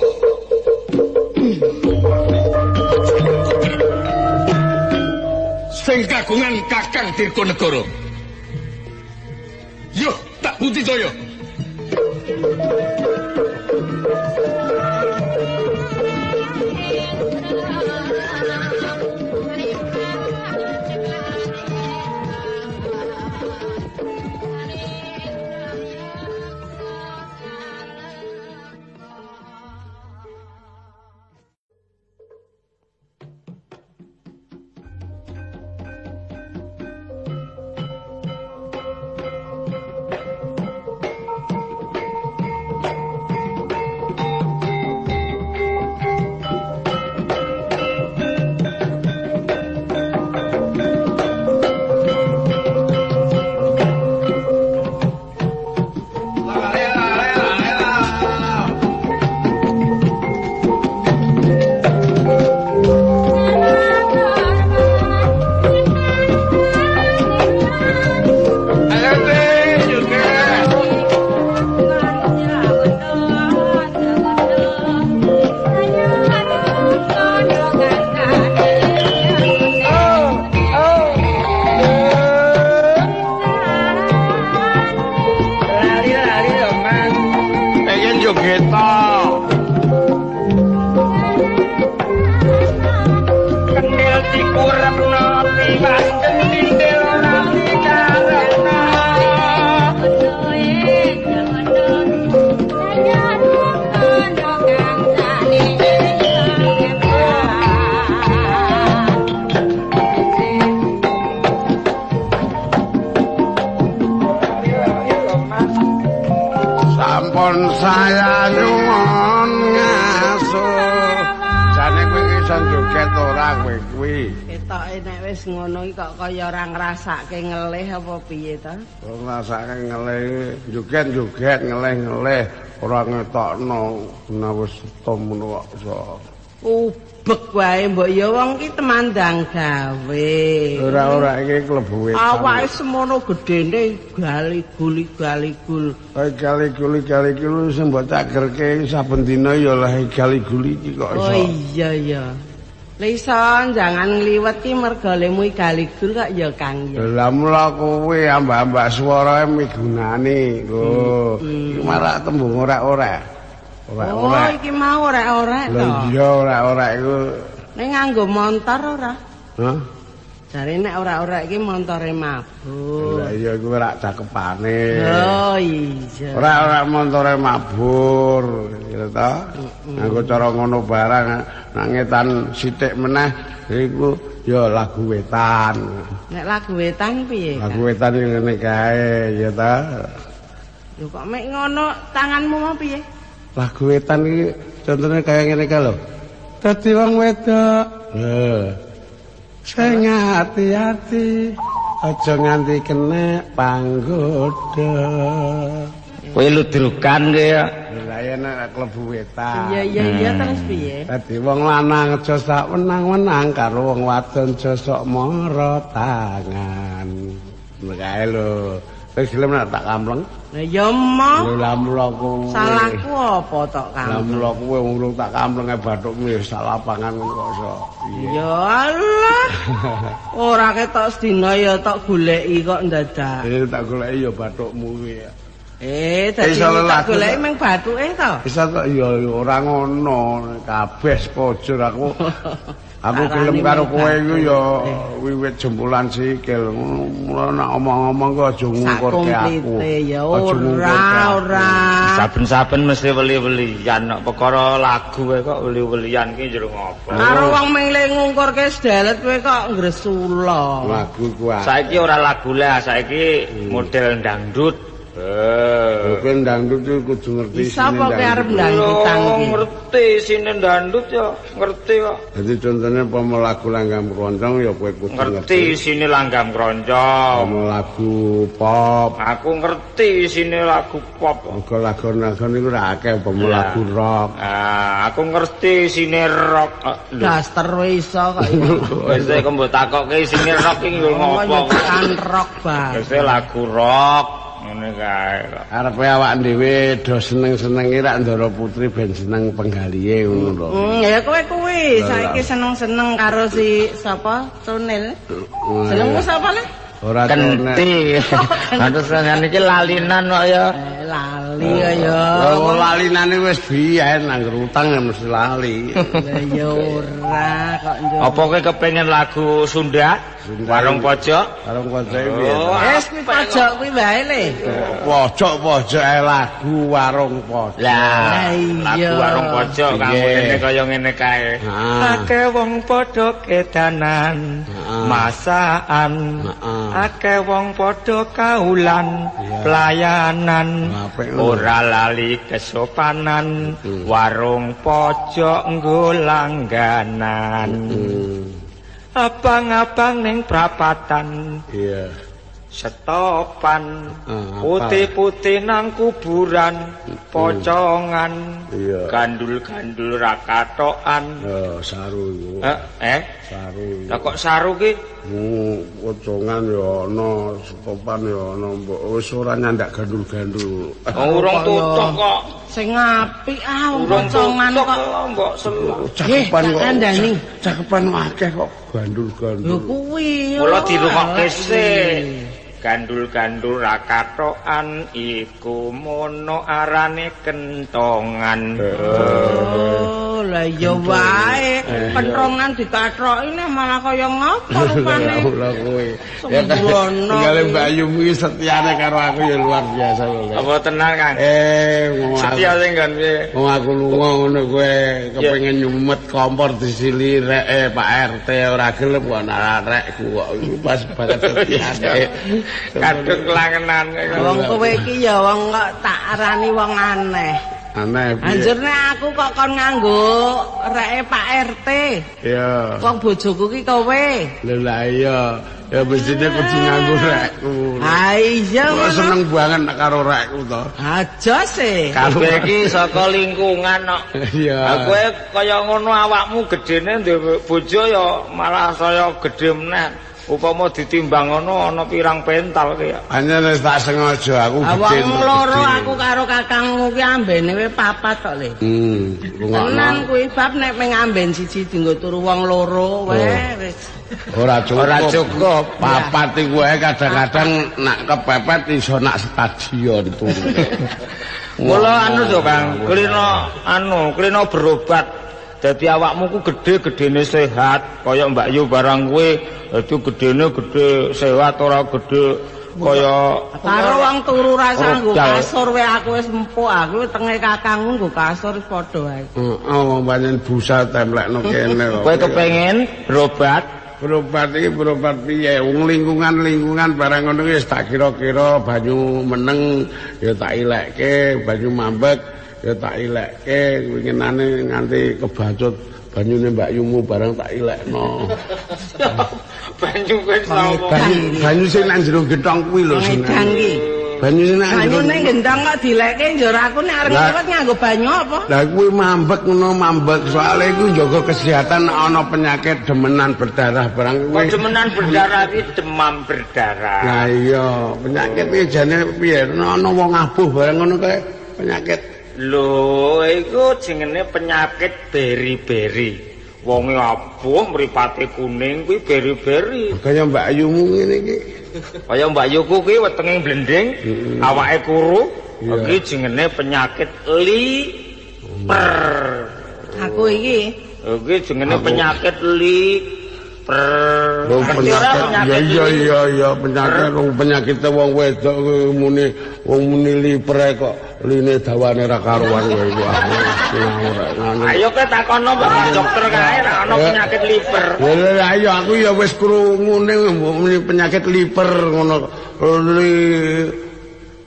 Speaker 7: Sing kagungan Kakang Dirgonegara. Yo, tak budidaya.
Speaker 8: Saya nyuwun ngasuh. Jane kowe iso joget ora kowe kuwi?
Speaker 9: Ketoke nek wis ngono iki kok kaya ora ngrasake ngelih apa piye to?
Speaker 8: Ora ngrasake ngelih, joget-joget ngelih-ngelih ora ngetokno menawa wis ngono kok iso.
Speaker 9: Ubek wae mbok ya wong ki temandang gawe.
Speaker 8: Ora-ora iki klebu wetan.
Speaker 9: Awake semono gedene galiguli galigul.
Speaker 8: Galiguli galigul sing mbok cagerke saben dina ya lah galiguli iki kok iso.
Speaker 9: Oh iya iya. Lah iso jangan ngliwet ki mergo lemu galigul kok ya Kang ya.
Speaker 8: Lah mula kowe ambak-ambak swarae migunani. Lho, iki marak tembung ora-ora.
Speaker 9: Oh, iki mau orek-orek to.
Speaker 8: Lha iya orek-orek iku.
Speaker 9: Nek nganggo montor ora?
Speaker 8: Hah?
Speaker 9: Jare nek orek-orek iki montore mabur.
Speaker 8: Lah iya iku ora cakepane.
Speaker 9: Oh iya.
Speaker 8: Ora-ora montore mabur, ya ta? Nganggo cara ngono barang nek ngetan sithik meneh iku ya lagu wetan.
Speaker 9: Nek lagu wetan piye?
Speaker 8: Lagu wetan iki ngene kae, ya ta?
Speaker 9: Lho kok mek ngono tanganmu mau piye?
Speaker 8: Lagu wetan iki contone kaya ngene kae lho. Dadi wong wedok. Lho. Sing ati-ati aja nganti kena panggoda.
Speaker 1: Kowe ludrukan kowe ya.
Speaker 8: Lah ya nek klebu wetan.
Speaker 9: Iya terus piye?
Speaker 8: Dadi wong lanang aja sak wenang-wenang karo wong wadon aja sok mara tangan. Ngono kae lho. Wis gelem nek tak kampleng?
Speaker 9: Lah ya emoh.
Speaker 8: Lho lah mula kuwi.
Speaker 9: Salahku apa tok kampleng?
Speaker 8: Lah mula kuwi wong urung tak kampleng e bathukmu ya sak lapangan ngono kok iso.
Speaker 9: Ya Allah. Ora ketok sedina ya tok goleki kok ndadak.
Speaker 8: Tak goleki ya bathukmu kuwi.
Speaker 9: Dadi tak goleki mung bathuke to.
Speaker 8: Bisa kok ya ora ngono, kabeh pojur aku. Aku gelem karo kowe iku ya wiwit jempolan sikil. Mula nek omong-omong kok aja ngungkurke aku.
Speaker 9: Ya ora.
Speaker 1: Saben-saben mesti weli-welian nek perkara lagu kowe kok weli-welian ki jero ngopo.
Speaker 9: Karo wong mung le ngungkurke sedalet kowe kok ngresula.
Speaker 8: Lagu kuwi.
Speaker 1: Saiki ora lagu lah, saiki model dangdut.
Speaker 8: Kowe dangdut iki kudu ngerti
Speaker 9: isine dangdut. Sapa kowe arep dangdutan iki?
Speaker 1: Ngerti isine dangdut ya, ngerti kok.
Speaker 8: Dadi contone pomo lagu langgam kroncong ya kowe kudu
Speaker 1: ngerti isine langgam kroncong.
Speaker 8: Pomo lagu pop.
Speaker 1: Aku ngerti isine lagu pop.
Speaker 8: Mergo lagu-lagu niku ora akeh pomo lagu rock.
Speaker 1: Ah, aku ngerti isine rock.
Speaker 9: Daster iso kok.
Speaker 1: Wis kok mbok takokke isine rock iki ngopo?
Speaker 9: Kan rock bae.
Speaker 1: Wis lagu rock. Ngene kae kok.
Speaker 8: Arepe awak dhewe do seneng-senenge rak Ndara Putri ben seneng penggalihe ngono lho.
Speaker 9: Ya kowe kuwi saiki seneng-seneng karo si sapa? Sunil. Senengmu sapa le?
Speaker 8: Ora
Speaker 1: kenti. Aduh senengane iki lalinan kok ya.
Speaker 9: Lali kok ya.
Speaker 8: Wong lalinane wis biyen nang utang ya mesti lali.
Speaker 9: Lah ya ora kok njo.
Speaker 1: Apa kowe kepengin lagu Sunda? Warung Pojok.
Speaker 8: Warung Pojok piye?
Speaker 9: Wis kuwi pojok kuwi wae le.
Speaker 8: Pojok-pojok lagu Warung Pojok.
Speaker 1: Lah, lagu Warung Pojok kanggo ngene kaya ngene kae. Akeh wong padha kedanan, masakan. Akeh wong padha kaulan, pelayanan. Ora lali kesopanan, warung pojok nggo langganan. Abang-abang ning prapatan.
Speaker 8: Iya.
Speaker 1: Setopan. Putih-putih nang kuburan, pocongan.
Speaker 8: Iya.
Speaker 1: Gandul-gandul ra katokan.
Speaker 8: Ya, saru iku. Saru.
Speaker 1: Lah kok saru ki?
Speaker 8: Pocongan ya ana, setopan ya ana, mbok wis ora nyandak gandul-gandul.
Speaker 1: Oh, urung tutuk kok.
Speaker 9: Sing apik ah wong pocongan kok
Speaker 1: mbok selak.
Speaker 8: Cakepan kok.
Speaker 9: Kandhani.
Speaker 8: Cakepan akeh kok gandul-gandul.
Speaker 9: Lho kuwi.
Speaker 1: Mula dirungokke sik. Gandul-gandul ra katokan iku mono arane kentongan.
Speaker 9: Oh, lah ya wae, kentongan dikathoki nek malah kaya ngopo rupane.
Speaker 8: Ya Allah kowe. Ya tinggal Mbak Yu iki setiane karo aku ya luar biasa lho.
Speaker 1: Apa tenan, Kang? Setia sing nggon piye?
Speaker 8: Wong aku lunga ngono kowe kepengin nyumet kompor disili rek Pak RT ora gelem kok rekku kok iku pas banget setiane.
Speaker 1: Kadung kelangenan.
Speaker 9: Wong kowe iki ya wong kok tak arani wong aneh.
Speaker 8: Aneh piye?
Speaker 9: Anjur nek aku kok kon nganggo reke Pak RT.
Speaker 8: Iya.
Speaker 9: Wong bojoku ki kowe.
Speaker 8: Lho lah iya, ya mestine kudu nganggo rekku.
Speaker 9: Ha iya
Speaker 8: ngono. Seneng banget nek karo rekku to.
Speaker 9: Aja sih.
Speaker 1: Kabeh iki saka lingkungan kok.
Speaker 8: Iya.
Speaker 1: Ha kowe kaya ngono awakmu gedene duwe bojo ya malah saya gedhe meneh. Upama ditimbang ngono ana pirang pental ki ya.
Speaker 8: Hanya wis tak sengaja aku gedhe.
Speaker 9: Wong loro aku karo kakangmu ki ambene we papat tok le. Tenan kuwi bab nek mung amben siji dienggo turu wong loro wae wis.
Speaker 8: Ora cukup. Ora cukup. Papat iku wae kadang-kadang nak kepepet iso nak stadion turu.
Speaker 1: Mula anu to Kang, klino anu, klino berobat. Dadi awakmu ku gedhe-gedhene sehat, kaya Mbak Yu barang kuwi dadi gedhene gedhe sehat ora gedhe kaya
Speaker 9: karo wong turu rasa nggo kasur wae aku wis empuk, aku tenge kakangmu nggo kasur wis padha wae.
Speaker 8: Heeh, wong pancen busa templekno kene kok.
Speaker 1: Kowe kepengin berobat?
Speaker 8: Berobat iki berobat piye? Wong lingkungan-lingkungan barang ngono wis tak kira-kira banyu meneng ya tak ilekke, banyu mambek ya tak ilekke, winginane nganti kebacut banyune Mbak Yumu barang tak ilekno.
Speaker 1: Banyu kuwi sapa?
Speaker 8: Banyu sing nang jero gethong kuwi lho sing. Banyu sing nang
Speaker 9: banyune gendang kok dilekke njur aku nek arep liwat nganggo banyu apa?
Speaker 8: Lah kuwi mambek ngono mambek soalé iku njaga kesehatan ana penyakit demenan berdarah barang kuwi.
Speaker 10: Kok demenan berdarah iki demam berdarah.
Speaker 8: Lah iya, penyakit iki jane piye? Ana wong abuh barang ngono kae penyakit.
Speaker 10: Lho, iku jenenge penyakit beri-beri. Wonge abuh mripate kuning kuwi beri-beri.
Speaker 8: Kaya Mbak Ayumu ngene iki.
Speaker 10: Kaya Mbak Yuku kuwi wetenge blending, awake kuru, iki jenenge penyakit liper.
Speaker 9: Aku iki.
Speaker 10: Iki jenenge penyakit liper.
Speaker 8: Penyakit iya penyakit wong penyakite wong wedok muni wong muni liper kok line dawane ra karuan kowe iku.
Speaker 10: Ayo kowe takono Pak dokter kae ra ono penyakit liper.
Speaker 8: Lha ayo aku ya wis krungune muni penyakit liper ngono.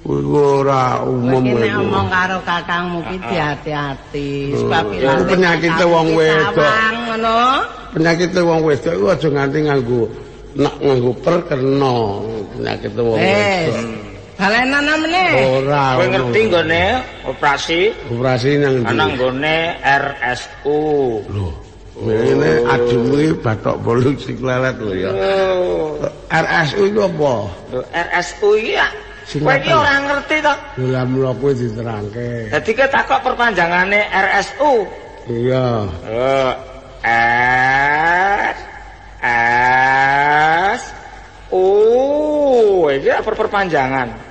Speaker 8: Ora umum
Speaker 9: kowe. Nek omong karo kakangmu ki hati-hati sebab
Speaker 8: penyakite wong wedok.
Speaker 9: Ngono.
Speaker 8: Penyakite wong wedok iku aja nganti nganggo nek nganggo per kena penyakite wong wedok.
Speaker 9: Balenan meneh.
Speaker 8: Ora.
Speaker 10: Kowe ngerti nggone operasi?
Speaker 8: Operasi nang ndi?
Speaker 10: Nang nggone RSU.
Speaker 8: Lho, ngene adimu iki bathok bolu sing lelet lho ya. RSU iku apa?
Speaker 10: Lho, RSU iki ya kowe iki ora ngerti to?
Speaker 8: Lha mula kowe diterangke.
Speaker 10: Dadi kowe takok perpanjangane RSU.
Speaker 8: Iya.
Speaker 10: S S U iki perpanjangan.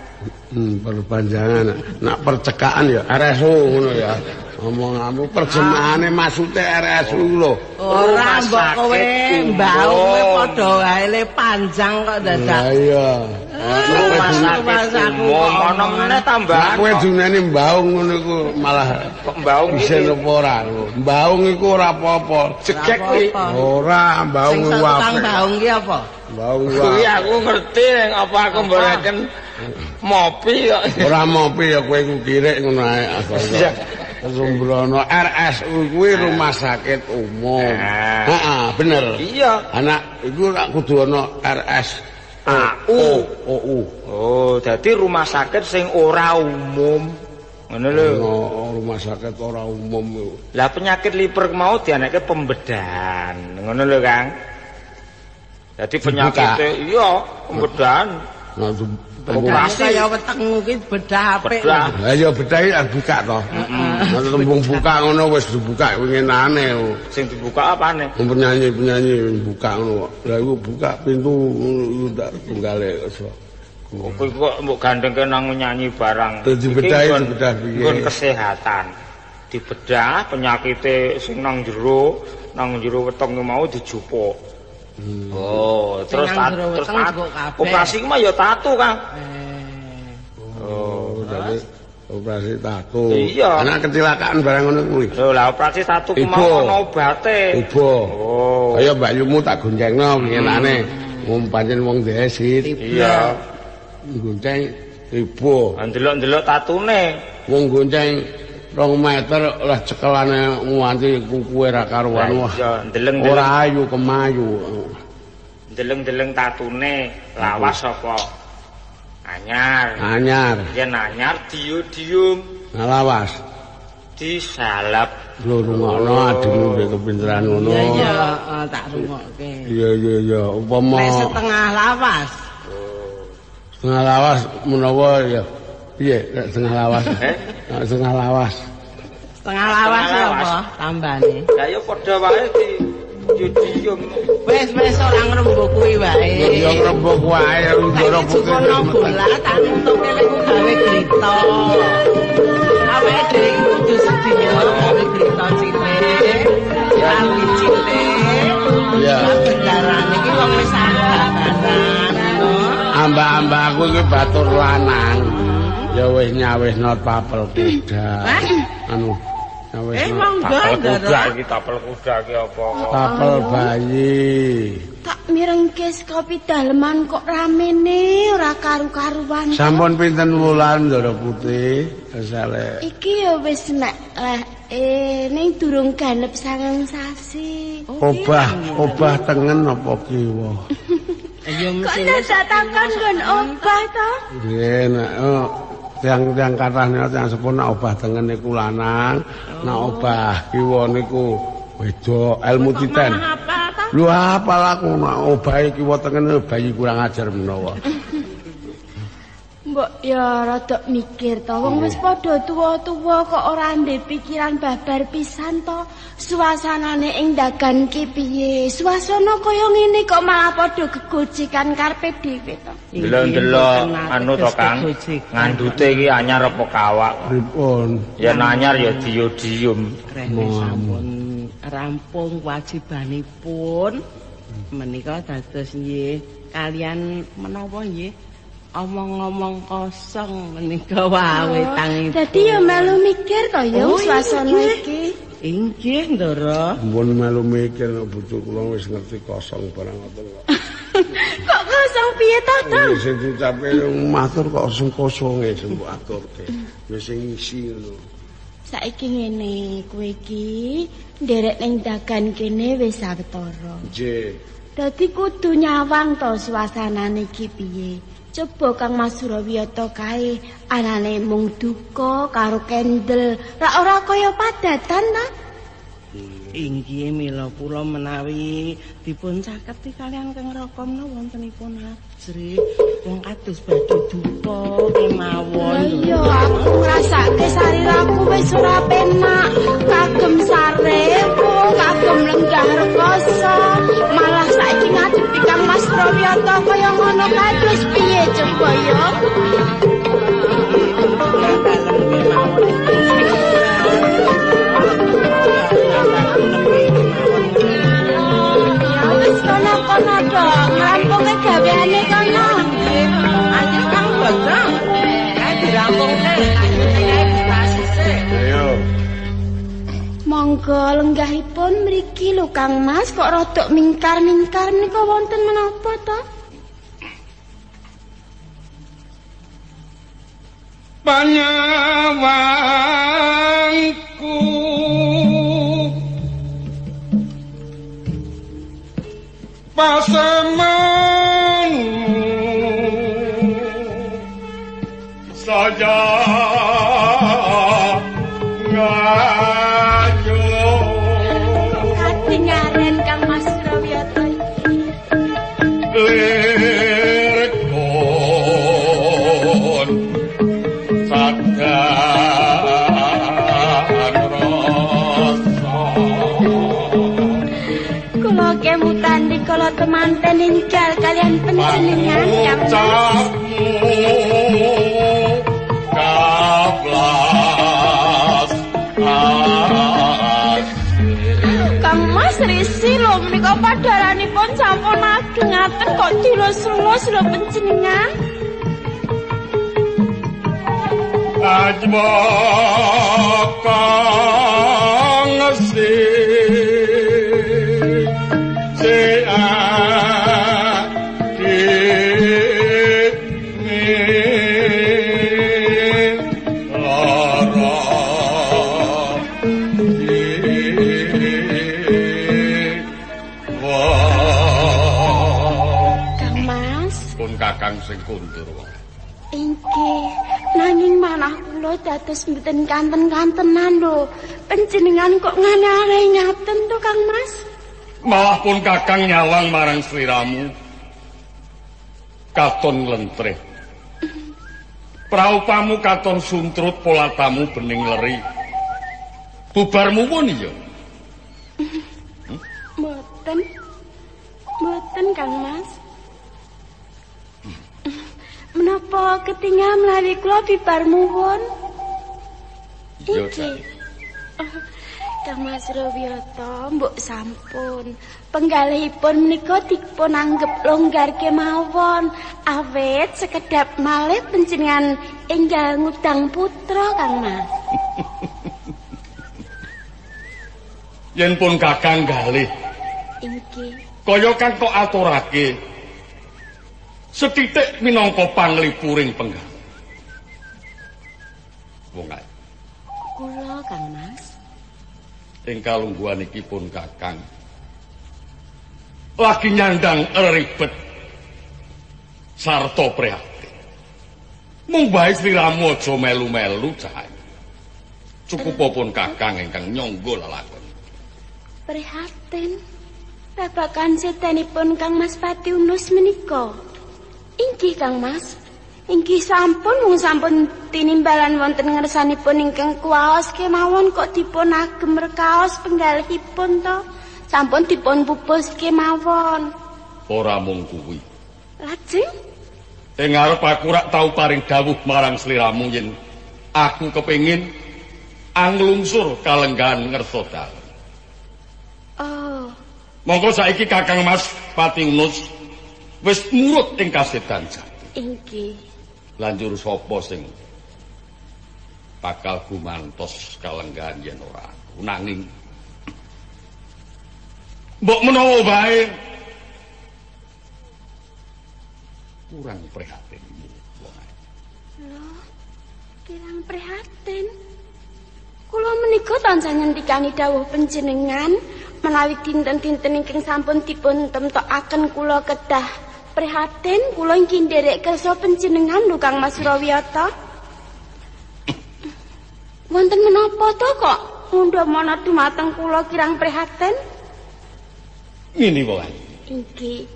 Speaker 8: Perpanjangan. Nak percekaan ya RSU ngono ya. Omonganmu perjemahane maksude RSU lho.
Speaker 9: Ora mbok kowe mbau kowe padha wae le panjang kok dadak.
Speaker 8: Lah iya.
Speaker 10: Rumah sakit umum ana meneh tambahan.
Speaker 8: Kowe dunene mbaung ngono iku malah
Speaker 10: kok mbaung
Speaker 8: iki isin apa ora. Mbaung iku ora apa-apa.
Speaker 10: Jegek kuwi.
Speaker 8: Ora, mbaung
Speaker 9: iku apa? Sing mbaung ki apa?
Speaker 8: Mbaung
Speaker 10: kuwi aku ngerti ning apa aku mboraken mopi kok.
Speaker 8: Ora mopi ya kowe iku kirik ngono ae. Sembrono RSU kuwi rumah sakit umum. Heeh, bener.
Speaker 10: Iya.
Speaker 8: Anak iku rak kudu ana RS
Speaker 10: AU.
Speaker 8: OU.
Speaker 10: Oh, dadi rumah sakit sing ora umum. Ngono lho.
Speaker 8: Oh, rumah sakit ora umum.
Speaker 10: Lah penyakit liver mau dianake pembedahan. Ngono lho, Kang. Dadi penyakit iya, pembedahan.
Speaker 8: Nah,
Speaker 9: operasi kaya wetengmu ki bedah apik.
Speaker 8: Lah ya bedah iki buka to. Heeh. Tembung buka ngono wis dibuka winginane.
Speaker 10: Sing dibuka apane?
Speaker 8: Penyanyi-penyanyi buka ngono kok. Lah iku buka pintu ndak tunggale iso.
Speaker 10: Kowe kok mbok gandengke nang nyanyi barang.
Speaker 8: Dibedah dibedah piye?
Speaker 10: Nggon kesehatan. Dibedah penyakite sing nang jero weteng mau dijupuk. Oh, terus terus operasi ku mah ya tatu, Kang.
Speaker 8: Oh, jadi operasi tatu.
Speaker 10: Iya.
Speaker 8: Anak kecelakaan barang ngono kuwi.
Speaker 10: Lho, lah operasi tatu ku mau ana obate.
Speaker 8: Ibu.
Speaker 10: Oh.
Speaker 8: Kaya Mbak Yumu tak goncengno winginane. Wong pancen wong desit.
Speaker 10: Iya.
Speaker 8: Gonceng ibu.
Speaker 10: Ndelok-ndelok tatune.
Speaker 8: Wong gonceng 2 meter lah cekelane nganti kukuwe ra karuan. Wah.
Speaker 10: Iya, ndeleng-ndeleng.
Speaker 8: Ora ayu kemayu.
Speaker 10: Ndeleng-ndeleng tatune lawas apa anyar.
Speaker 8: Anyar.
Speaker 10: Yen anyar diu-dium.
Speaker 8: Lawas.
Speaker 10: Disalap.
Speaker 8: Lho rungokno adimu ndek kepinteran ngono.
Speaker 9: Iya iya, tak rungokke.
Speaker 8: Iya iya iya, upama
Speaker 9: nek setengah lawas.
Speaker 8: Setengah lawas menawa ya piye nek setengah lawas? Nek setengah lawas.
Speaker 9: Setengah lawas ya apa tambane?
Speaker 10: Lah ya padha wae di dium.
Speaker 9: Wis wis ora ngrembug kuwi wae.
Speaker 8: Ya ngrembug wae ndoro putih.
Speaker 9: Ono bola tak untunge lek gawe grita. Awake dhewe kudu sedina gawe grita cilik. Tali cilik.
Speaker 8: Ya.
Speaker 9: Bendarane iki wong wis angkatan.
Speaker 8: Amba-amba aku iki batur lanang. Ya wis nyawisno tapel kuda. Anu
Speaker 9: monggo
Speaker 10: tapel kuda iki, tapel kuda iki apa kok?
Speaker 8: Tapel bayi.
Speaker 4: Tak mirengke kopi daleman kok ramene ora karu-karuan.
Speaker 8: Sampun pinten wulan Ndara Putih asale?
Speaker 4: Iki ya wis nek ning durung ganep 9 sasi.
Speaker 8: Obah tengen apa kiwa?
Speaker 9: Kok dadak takon nggon obah to?
Speaker 8: Nggih, nek tiang-tiang kathah nek tiang sepuh nek obah tengen niku lanang, nek obah kiwa niku wedok, ilmu titen. Lho apal aku nek obahe kiwa tengen bayi kurang ajar menawa.
Speaker 4: Mbok ya rada mikir to, wong wis padha tuwa-tuwa kok ora ndek pikiran babar pisan to. Suasanane ing dagan ki piye? Suasana kaya ngene kok malah padha gegojekan karepe dhewe to.
Speaker 10: Delok-delok anu to Kang, ngandute iki anyar apa kawak?
Speaker 8: Pripun?
Speaker 10: Yen anyar ya diyo-diyum.
Speaker 9: Sampun rampung wajibanipun menika dados nggih kalian menapa nggih omong-omong kosong menika wawetangipun.
Speaker 4: Dadi ya melu mikir to ya suasana iki.
Speaker 9: Inggih, Ndara.
Speaker 8: Ampun melu mikir nek bojo kula wis ngerti kosong barang ngoten kok.
Speaker 4: Kok kosong piye to, Tang?
Speaker 8: Sing diucape matur kok sing kosonge sing mbok aturke. Ya sing isi ngono.
Speaker 4: Saiki ngene, kowe iki nderek ning dagan kene wis sawetara.
Speaker 8: Nggih.
Speaker 4: Dadi kudu nyawang to suasanane iki piye. Coba Kang Mas Surawiyata kae anane mung duka karo kendel, rak ora kaya padatan ta?
Speaker 9: Inggih mila kula menawi dipun caketi kalian Kang Raka menawa wontenipun ajrih wong kados badhe duka kemawon.
Speaker 4: Iya, aku ngrasake sariraku wis ora penak, kagem sareku, kagem lenggah rekoso, malah saiki ngadepi Kang Mas Surawiyata kaya ngono kae terus piye coba ya? Wis kono-kono dong, ngrampunge gaweane kono.
Speaker 9: Ayo Kang Bocong, kae dirampungke, kae dipasise.
Speaker 8: Ayo.
Speaker 4: Monggo lenggahipun mriki lho Kang Mas, kok rodok mingkar-mingkar menika wonten menapa to?
Speaker 7: Panyawangku pasemen saja ngayo
Speaker 4: katingaren Kang Mas Surawiyata iki
Speaker 7: lirkon sadan rasa
Speaker 4: kula kemutan kala temanten inggal kalian panjenengan Kang Mas. Kang Mas risi lho menika padaranipun sampun ageng ngaten kok dilus-lus lho panjenengan.
Speaker 7: Ajma kang
Speaker 4: Kang Mas
Speaker 7: pun kakang sing kundur wae.
Speaker 4: Inggih, nanging manah kula dados mboten kanten-kantenan lho. Panjenengan kok ngane-ane ngaten to Kang Mas?
Speaker 7: Malah pun kakang nyawang marang sliramu katon nglentrih. Praupamu katon suntrut, polatamu bening leri. Bubarmu pun iya.
Speaker 4: Mboten. Mboten Kang Mas. Menapa ketinggal menawi kula bibar muwun?
Speaker 7: Iya.
Speaker 4: Kang Mas Surawiyata, mbok sampun. Penggalihipun menika dipun anggep longgar kemawon. Awit sekedap malih panjenengan enggal ngudang putra, Kang Mas.
Speaker 7: Yen pun kakang galih.
Speaker 4: Inggih.
Speaker 7: Kaya kang kok aturake. Sethithik minangka panglipuring penggalih. Wong kae.
Speaker 4: Kula, Kang Mas.
Speaker 7: Ing kalungguhan iki pun kakang lagi nyandang ribet Sarta prihatin. Mung bae sliramu aja melu-melu cah. Cukup pun Kakang ingkang nyangga lelakon.
Speaker 4: Prihatin babagan sedanipun Kang Mas Pati Unus menika. Inggih Kang Mas. Inggih sampun wong sampun tinimbalan wonten ngersanipun ingkang kuwaos kemawon kok dipun agem rekaos penggalihipun to. Sampun dipun pupus kemawon.
Speaker 7: Ora mung kuwi.
Speaker 4: Lajeng
Speaker 7: ing ngarep aku rak tau paring dawuh marang sliramu yen aku kepengin anglungsur kalenggahan ngersa dalem.
Speaker 4: Oh.
Speaker 7: Monggo saiki Kakang Mas Pati Unus wis nurut ing kasedan jati.
Speaker 4: Inggih.
Speaker 7: Lanjur sapa sing bakal gumantos kalenggahan yen ora aku? Nanging mbok menawa bae kurang prihatinmu wong.
Speaker 4: Lho, kirang prihatin. Kula menika tansah ngendikani dawuh panjenengan menawi dinten-dinten ingkang sampun dipun temtokaken kula kedah prihatin, kula inggih nderek kersa panjenengan lho Kang Mas Surawiyata. Wonten menapa to kok ngundhamana dumateng kula kirang prihatin?
Speaker 7: Ngene wae.
Speaker 4: Inggih.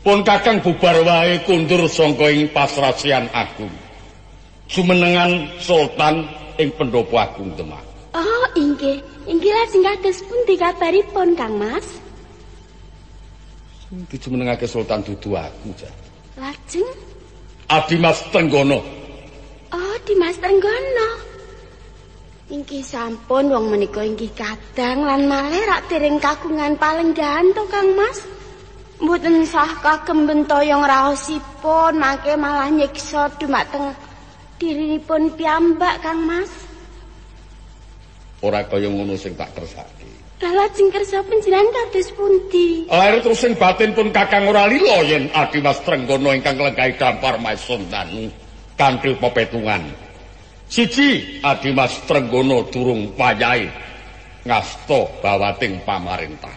Speaker 7: Pun Kakang bubar wae kundur sangka ing pasrasian agung. Jumenengan Sultan ing Pendopo Agung Demak.
Speaker 4: Oh, inggih. Inggih lajeng kados pundi kabaripun Kang Mas?
Speaker 7: Sing dijumenengake Sultan dudu aku, Jan.
Speaker 4: Lajeng
Speaker 7: Adimas Trenggono.
Speaker 4: Oh, Dimas Trenggono. Inggih sampun wong menika inggih kadang lan malih rak dereng kagungan palenggahan to Kang Mas. Mboten sah kagem bentayang raosipun mangke malah nyiksa dumateng dirinipun piyambak Kang Mas.
Speaker 7: Ora kaya ngono sing tak kersake.
Speaker 4: Lah lajeng kersa panjenengan kados pundi?
Speaker 7: Lahir terus sing batin pun Kakang ora lila yen Adimas Trenggono ingkang lenggahi dampar Maisondanu kanthi pepetungan. Siji, Adimas Trenggono durung payahe ngasta bawating pamarentah.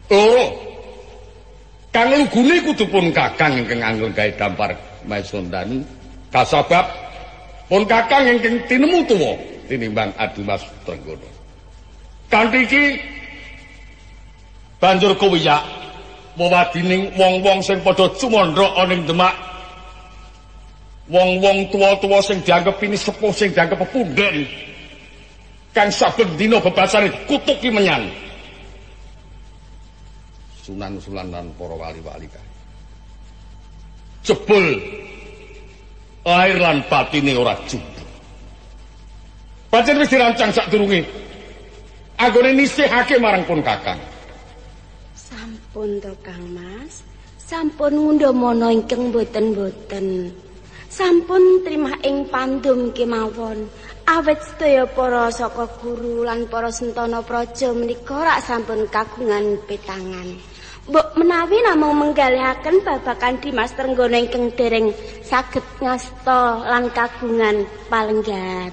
Speaker 7: Loro, kang lugune kudu pun Kakang ingkang anglenggahi dampar Maisondanu kasabab pun Kakang ingkang tinemu tuwa tinimbang Adimas Trenggono. Kanthi iki banjur kuwiyak wewadining wong-wong sing padha cumandra ana ing Demak, wong-wong tuwa-tuwa sing dianggep pinisepuh, sing dianggep pepunden, kang saben dina bebasane kutuki menyang sunan-sunan lan para wali-wali kae. Jebul lahir lan batine ora jumbuh. Pancen wis dirancang sadurunge anggone nisihake marang pun Kakang.
Speaker 4: Sampun to Kang Mas, sampun ngundhamana ingkang boten-boten. Sampun trimah ing pandum kemawon. Awit sedaya para saka guru lan para sentana praja menika rak sampun kagungan petangan. Mbok menawi namung menggalihaken babagan Dimas Trenggono ingkang dereng saged ngasta lan kagungan palenggahan.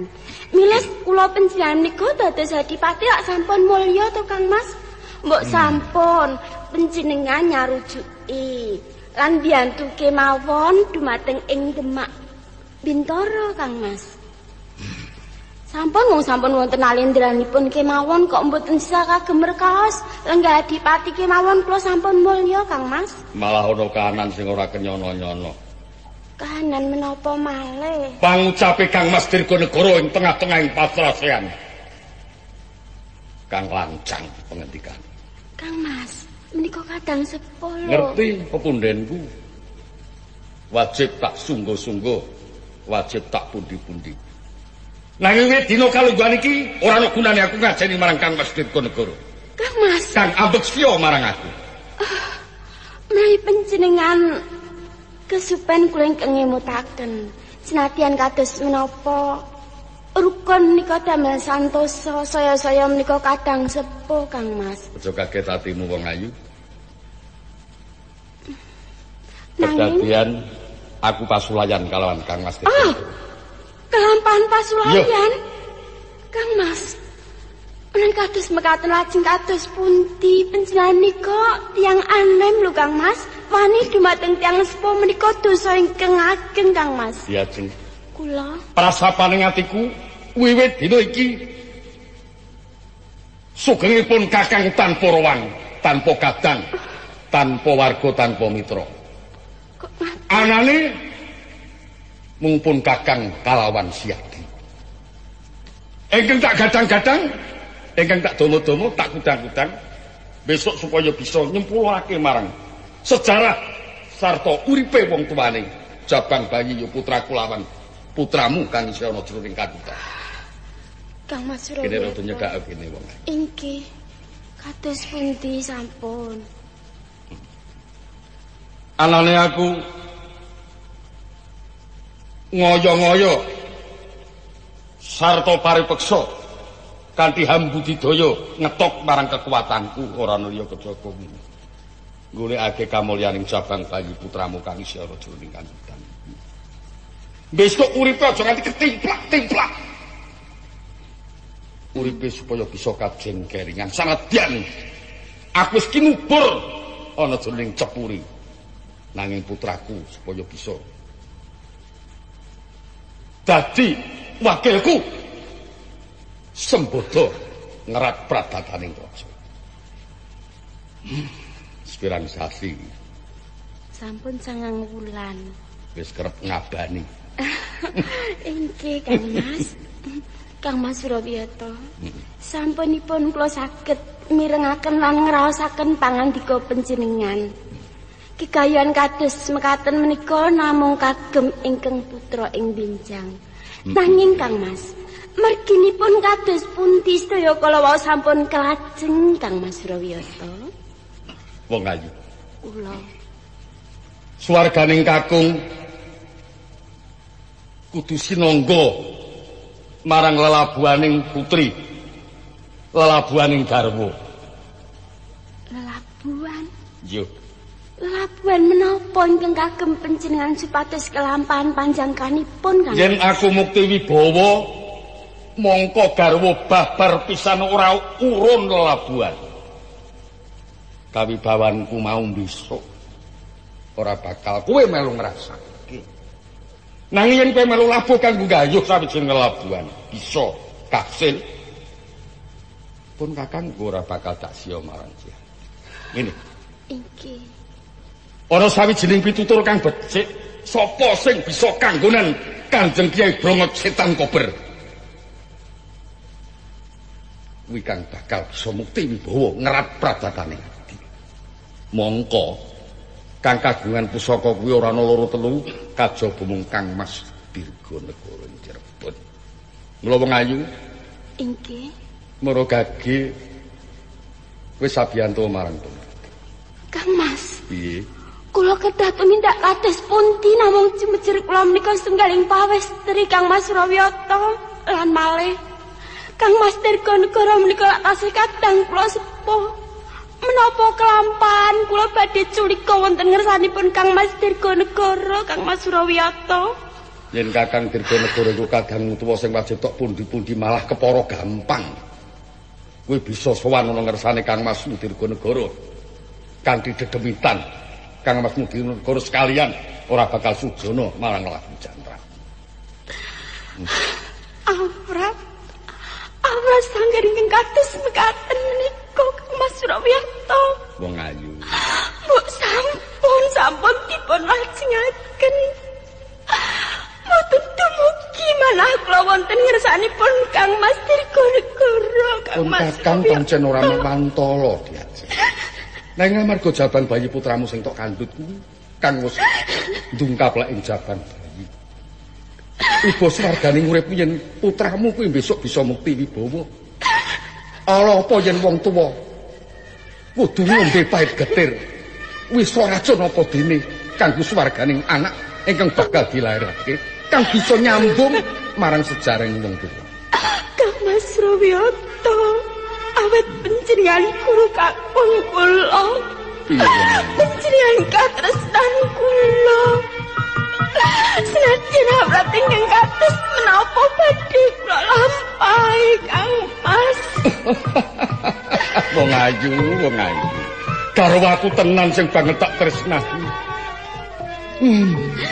Speaker 4: Miles kula panjenengan menika dados adipati rak sampun mulya to Kang Mas. Mbok sampun panjenengan nyarujuki lan biyantu kemawon dumateng ing Demak Bintara Kang Mas. Sampun wong sampun wonten alendranipun kemawon kok mboten sisa kagem rekaos lenggah adipati kemawon kula sampun mulya Kang Mas.
Speaker 7: Malah ana kahanan sing ora kenyono-nyono.
Speaker 4: Kahanan menapa malih?
Speaker 7: Pangucape Kang Mas Dirgonegara ing tengah-tengahing pasrasean. Kang lancang pengendikan.
Speaker 4: Kang Mas, menika kadang sepuh lho.
Speaker 7: Ngerti pepundenku. Wajib tak sungguh-sungguh, wajib tak pundi-pundi. Nanging dina kalungguhan iki ora ana gunane aku ngajeni marang Kang Mas Dirgonegara.
Speaker 4: Kang Mas,
Speaker 7: kang ambeksya marang aku.
Speaker 4: Menawi panjenengan kesupen kula ingkang ngemutaken, senadyan kados menapa rukun menika damel santosa, saya-saya menika kadang sepuh Kang Mas.
Speaker 7: Aja kaget atimu wong ayu. Kedadian aku pasulayan kalawan Kang Mas Dirgonegara.
Speaker 4: Kelampahan pasulayan. Kang Mas, menawi kados mekaten lajeng kados pundi panjenengan nika tiyang anem lho Kang Mas, Wani dumateng tiyang sepuh menika dosa ingkang ageng Kang Mas.
Speaker 7: Diajeng.
Speaker 4: Kula
Speaker 7: prasapane atiku wiwit dina iki sugengipun Kakang tanpa rowang, tanpa kadang, tanpa warga, tanpa mitra. Anane mung pun Kakang kalawan Siadi. Ingkang tak gadang-gadang, ingkang tak domo-domo, tak kudang-kudang, besok supaya bisa nyempulake marang sejarah sarta uripe wong tuane Jabang Bayi ya putraku lawan putramu kang isih ana jroning kandhutan.
Speaker 4: Kang Mas Surya.
Speaker 7: Kene rada nyedhak kene wong.
Speaker 4: Inggih. Kados pundi sampun.
Speaker 7: Anane aku ngoyo-ngoyo sarta paripeksa kanthi hambudidaya ngetok marang kekuatanku ora ana liya kejaba golekake kamulyaning Jabang Bayi putramu kang isih ana jroning kandhutan. Besok uripe aja nganti ketimplak-timplak. Uripe supaya bisa kajeng keringan sanadyan aku wis kinubur ana jroning cepuri, nanging putraku supaya bisa dadi wakilku sembodo ngerat pradataning raja. Sepirang sasi?
Speaker 4: Sampun 9 wulan.
Speaker 7: Wis kerep ngabani.
Speaker 4: Inggih Kang Mas. Kang Mas Surawiyata. Sampunipun kula saged mirengaken lan ngraosaken pangandika panjenengan. Kekayon kados mekaten menika namung kagem ingkang putra ing benjang. Nanging Kang Mas, merginipun kados pundi sedaya kala wau sampun kelajeng Kang Mas Surawiyata.
Speaker 7: Wong ayu.
Speaker 4: Kula.
Speaker 7: Swarganing kakung kudu sinangga marang lelabuhaning putri, lelabuhaning garwa.
Speaker 4: Lelabuhan?
Speaker 7: Iya.
Speaker 4: Lelabuhan menapa ingkang kagem panjenengan supados kelampahan panjangkanipun Kang?
Speaker 7: Yen aku mukti wibawa, mongko garwa babar pisan ora urun lelabuhan. Kawibawanku mau besok ora bakal kowe melu ngrasake. Nanging yen kowe melu labuh kanggo gayuh sawijining lelabuhan, bisa kasil. Pun Kakang ora bakal tak siya marang Siadi. Ngene.
Speaker 4: Inggih.
Speaker 7: Ana sawijining pitutur kang becik, sapa sing bisa kanggonan Kanjeng Kyai Brongot Setan Kober? Kuwi kang bakal bisa mukti wibawa ngerat pradatane. Mongko kang kagungan pusaka kuwi ora ana loro telu kajaba mung Kang Mas Dirgonegara ing Cirebon. Mula wong ayu.
Speaker 4: Inggih.
Speaker 7: Marogage wis sabiyantu marang tuwa.
Speaker 4: Kang Mas.
Speaker 7: Piye?
Speaker 4: Kula kedah tumindak kados pundi namung jumejer kula menika setunggaling pawestri Kang Mas Surawiyata lan malih Kang Mas Dirgonegara menika lak tasih kadang kula sepuh. Menapa kelampahan kula badhe culika wonten ngersanipun Kang Mas Dirgonegara, Kang Mas Surawiyata?
Speaker 7: Yen Kakang Dirgonegara iku kadang tuwa sing wajib tok pundi-pundi malah kepara gampang. Kowe bisa sowan ana ngersane Kang Mas Dirgonegara kanthi dedemitan. Kang Mas Dirgonegara sekalian ora bakal sujana marang laku jantran.
Speaker 4: Awrat. Awrat sangger ingkang kados mekaten menika Kang Mas Surawiyata.
Speaker 7: Wong ayu.
Speaker 4: Mbok sampun dipun lajengaken. Mboten dumugi manah kula wonten ngersanipun Kang Mas Dirgonegara, Kang Mas.
Speaker 7: Kakang pancen ora mewantala diajeng. Nanging amarga Jabang Bayi putramu sing tok kandhut kuwi kang wis ndungkap lek ing Jabang Bayi. Iba swarganing urip yen putramu kuwi besok bisa mukti wibawa. Ala apa yen wong tuwa kudu ngombe pahit getir. Wis racun apa dene kanggo swarganing anak ingkang bakal dilairake kang bisa nyambung marang sejarahing wong tuwa.
Speaker 4: Kang Mas Surawiyata, awet panjenengan guru kakung kula. Panjenengan katresnan kula. Senadyan awrat ingkang kados menapa badhe kula lampahi Kang Mas.
Speaker 7: Wong ayu, wong ayu. Garwaku tenan sing banget tak tresnani.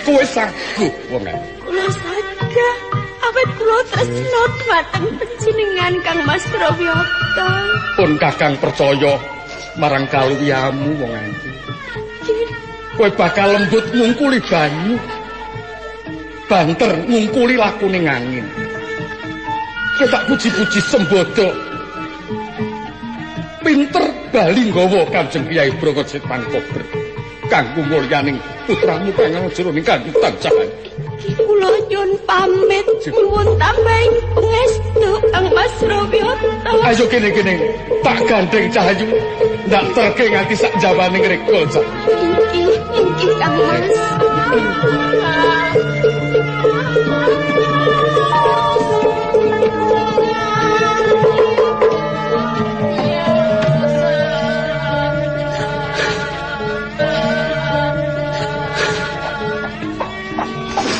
Speaker 7: Kowe saguh wong ayu.
Speaker 4: Kula sagah awet kula tresna dhumateng panjenengan Kang Mas Rawyata.
Speaker 7: Pun Kakang percaya marang kaluwiyamu wong ayu. Kowe bakal lembut ngungkuli banyu. Banter ngungkuli lakune angin. Kowe tak puji-puji sembodo. Pinter bali nggawa Kanjeng Kyai Brangga Setan Kober kanggo mulyaning putramu kang ana jroning kandhutan cahaya.
Speaker 4: Kula nyuwun pamit nyuwun tambahing pangestu Kang Mas Rawyata.
Speaker 7: Ayo kene-kene tak gandeng Cahayu ndak terke nganti sak jawaning rega Cah.
Speaker 4: Inggih, inggih Kang Mas.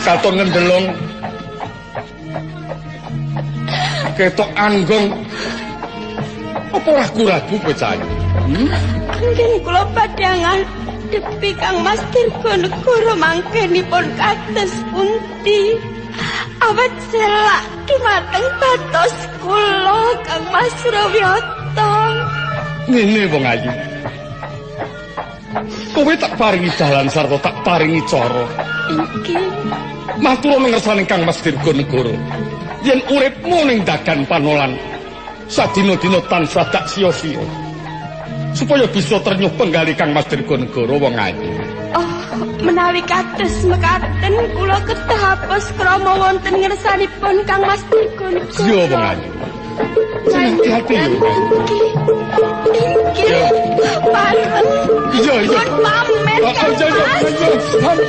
Speaker 7: Katon ngendelong ketok anggong apa ragu-ragu kowe Cahayu?
Speaker 4: Anggen kula padhangan depi Kang Mas Dirgonegara mangkenipun kados pundi awet selak dumateng batos kula Kang Mas Rawyata.
Speaker 7: Ngene wong ayu, kowe tak paringi dalan sarta tak paringi cara.
Speaker 4: Inggih.
Speaker 7: Matur ngersane Kang Mas Dirgonegara yen uripmu ning dagan panolan sadina-dina tansah tak sia-sia supaya bisa ternyuh penggali Kang Mas Dirgonegara wong ayu.
Speaker 4: Oh, menawi kados mekaten kula kedah hapus krama wonten ngersanipun Kang Mas Dirgonegara.
Speaker 7: Iya wong ayu. Hati-hati yo.
Speaker 4: Inggih. Pamit.
Speaker 7: Iya, iya.
Speaker 4: Pamit.
Speaker 7: Iya, iya, iya.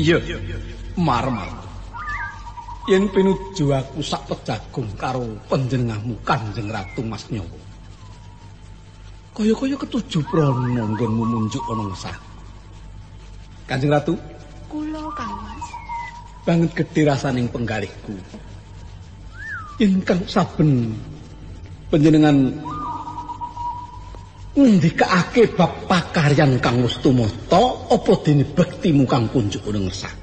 Speaker 2: Iya, marmar. Yen pinuju aku sak pejagung karo panjenenganmu Kanjeng Ratu Mas Nyawa. Kaya-kaya ketujuh prana nggonmu munjuk ana ngesah. Kanjeng Ratu,
Speaker 4: kula Kang Mas.
Speaker 2: Banget gedhe rasaning penggalihku. Ingkang saben panjenengan ngendikake bab pakaryan kang wis tumata apa dene bektimu kang kunjuk ana ngesah.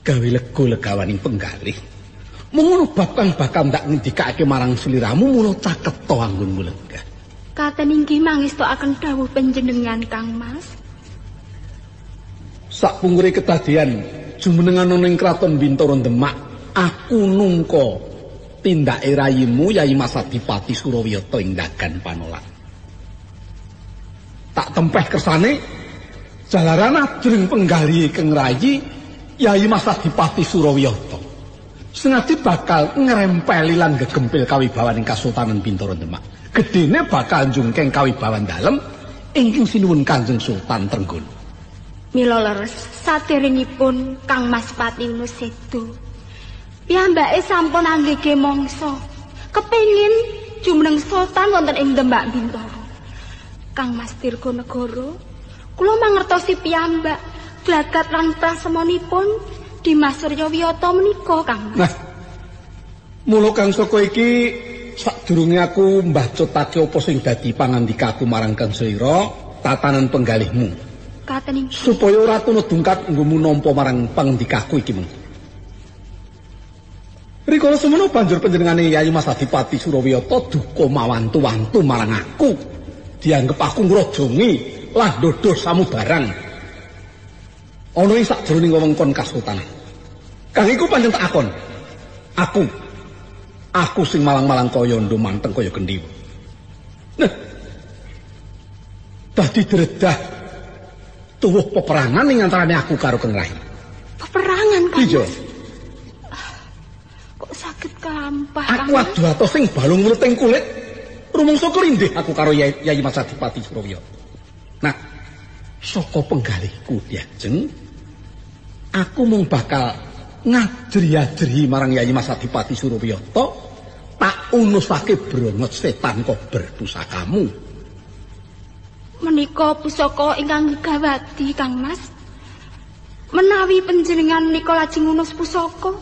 Speaker 2: Gawe lega legawaning penggalih. Mung bab kang bakal ndak ngendikake marang sliramu mula caketa anggonmu lenggah.
Speaker 4: Katen inggih mangestokaken dawuh panjenengan Kang Mas.
Speaker 2: Sakpungkure kedadian jumenengan ana ing kraton Bintara Demak, aku nungka tindake rayimu Yayi Mas Adipati Surawiyata ing Dagan Panolak. Tak tempeh kersane jalaran ajring penggalih keng rayi Yayi Mas Adipati Surawiyata. Sengadi bakal ngrempeli lan gegempil kawibawaning Kasultanan Bintara Demak. Gedene bakal njungkeng kawibawan dalem ingkang sinuwun Kanjeng Sultan Trenggono.
Speaker 4: Mila leres saderengipun Kang Mas Pati Unus sedo. Piyambake sampun anggege mangsa kepengin jumeneng sultan wonten ing Demak Bintara. Kang Mas Dirgonegoro, kula mangertosi piyambak glagat lan prasemonipun Dimas Suryawiyata menika, Kang Mas.
Speaker 2: Nah, mula Kang Saka iki sadurunge aku mbacutake apa sing dadi pangandikaku marang Kang Slira, tatanan penggalihmu.
Speaker 4: Katen inggih.
Speaker 2: Supaya ora tuna dungkap nggonmu nampa marang pangandikaku iki mengko. Rikala semono banjur panjenengane Yayi Mas Adipati Surawiyata duka mawantu-wantu marang aku. Dianggep aku ngrojongi lan ndodho samubarang. Ana ing sakjroning wewengkon kasultanan. Kang iku pancen tak akon. Aku sing malang-malang kaya ndo manteng kaya gendhiwa. Nah, dadi dredah tuwuh peperangan ing antarane aku karo Kang Rahi.
Speaker 4: Peperangan, Kang?
Speaker 2: Iya.
Speaker 4: Kok saged kelampah,
Speaker 2: Kang? Aku adu-adu sing balung mleting kulit, rumangsa kelindih aku karo Yayi Mas Adipati Surawiyata. Nah, saka penggalihku diajeng, aku mung bakal ngajri-ajri marang Yayi Mas Adipati Surawiyata, tak unusake brongot setan kober pusakamu.
Speaker 4: Menika pusaka ingkang gawati, Kang Mas. Menawi panjenengan menika lajeng ngunus pusaka,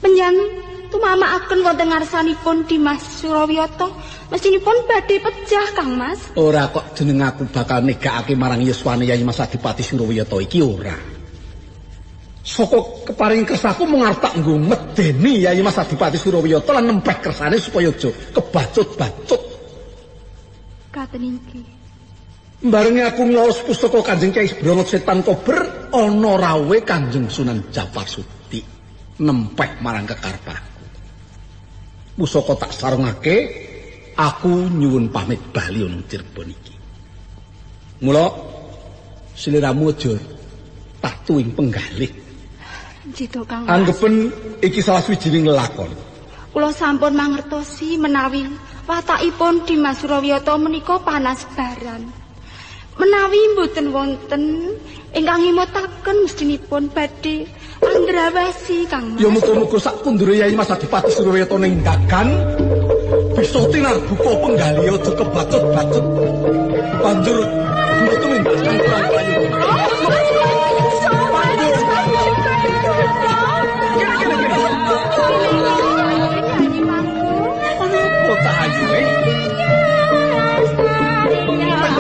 Speaker 4: panjenengan tumamakaken wonten ngarsanipun Dimas Surawiyata, mesinipun badhe pejah, Kang Mas.
Speaker 2: Ora kok jeneng aku bakal negakake marang yuswane Yayi Mas Adipati Surawiyata iki ora. Saka keparing kersaku mung arep tak nggo medeni Yayi Mas Adipati Surawiyata lan nempeh kersane supaya aja kebacut-bacut.
Speaker 4: Katen inggih.
Speaker 2: Barenge aku nglaos pustaka Kanjeng Kyai Brongot Setan Kober ana rawuhe Kanjeng Sunan Japar Sudi nempeh marang kekarepanku. Pusaka tak sarungake, aku nyuwun pamit bali ana Cirebon iki. Mula sliramu aja tatu ing penggalih.
Speaker 4: Njito Kang Mas.
Speaker 2: Anggepen iki salah swijining lelakon.
Speaker 4: Kula sampun mangertosi menawi watakipun Dimas Surawiyata menika panas baran. Menawi mboten wonten ingkang ngimutaken mestinipun badhe andrawasi, Kang Mas.
Speaker 2: Ya muga-muga sak kundure Yayi Mas Adipati Surawiyata ning Dagan bisa tinarbuka penggalih aja kebacut-bacut. Banjur kula tumindak kang kurang prayoga. Ana apa ayu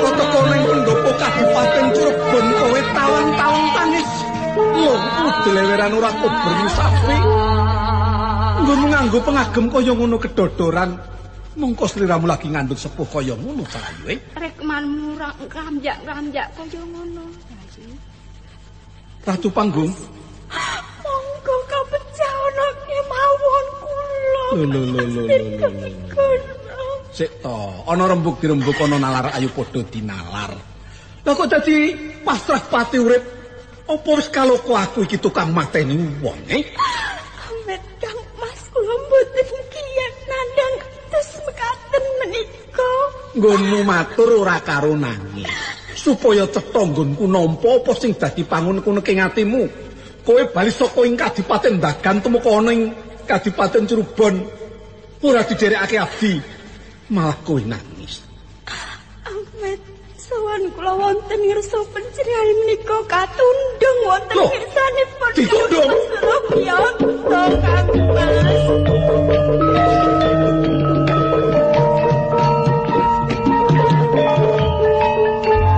Speaker 2: Teko ning pendopo Kabupaten Cirebon kowe tawang-tawang tangis. Lho, deleweran ora kober sapi. Nggonmu nganggo pengagem kaya ngono kedodoran. Mongko sliramu lagi ngandhut sepuh kaya ngono cahayu.
Speaker 4: Rekmanmu ramjak-ramjak kaya ngono.
Speaker 2: Ratu Panggung.
Speaker 4: Monggo kapecah ana kemawon kula.
Speaker 2: Lho lho lho lho. Sik to, ana rembug dirembug ana nalar ayu padha dinalar. Lah kok dadi pasrah pati urip? Apa wis kaloko aku iki tukang mateni wong, eh?
Speaker 5: Amit Kang Mas kula mboten kiyat nandhang kados mekaten menika.
Speaker 2: Nggonmu matur ora karo nangis. Supaya cetha nggonku nampa apa sing dadi pangunku ing atimu. Kowe bali saka ing Kadipaten Dagan tumeka ana ing Kadipaten Cirebon. Ora didherekake abdi. Malah kowe nangis.
Speaker 5: Amit sowan kula wonten ngersa panjenengan menika katundhung wonten ngersanipun.
Speaker 2: Ditundhung.
Speaker 5: Surabiyata Kang Mas.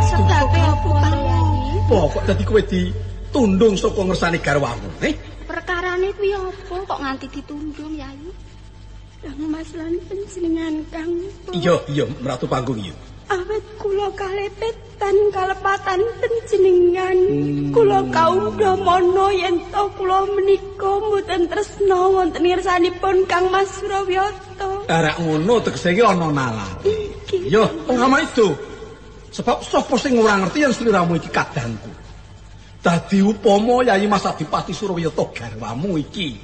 Speaker 4: Sebabe apa Yayi?
Speaker 2: Kok dadi kowe ditundhung saka ngersane garwamu, eh?
Speaker 4: Perkarane kuwi apa kok nganti ditundhung, Yayi?
Speaker 5: Kang Mas lan panjenengan Kang.
Speaker 2: Iya, iya, Ratu Panggung iya.
Speaker 5: Awet kula kalepetan kalepatan panjenengan. Kula kaundha mana yen to kula menika mboten tresna wonten ngersanipun Kang Mas Surawiyata.
Speaker 2: Ora ngono tegese iki ana nalar. Yo, pengamak itu. Sebab sapa sing ora ngerti yen sliramu iki kadangku. Dadi upama Yayi Mas Adipati Surawiyata garwamu iki.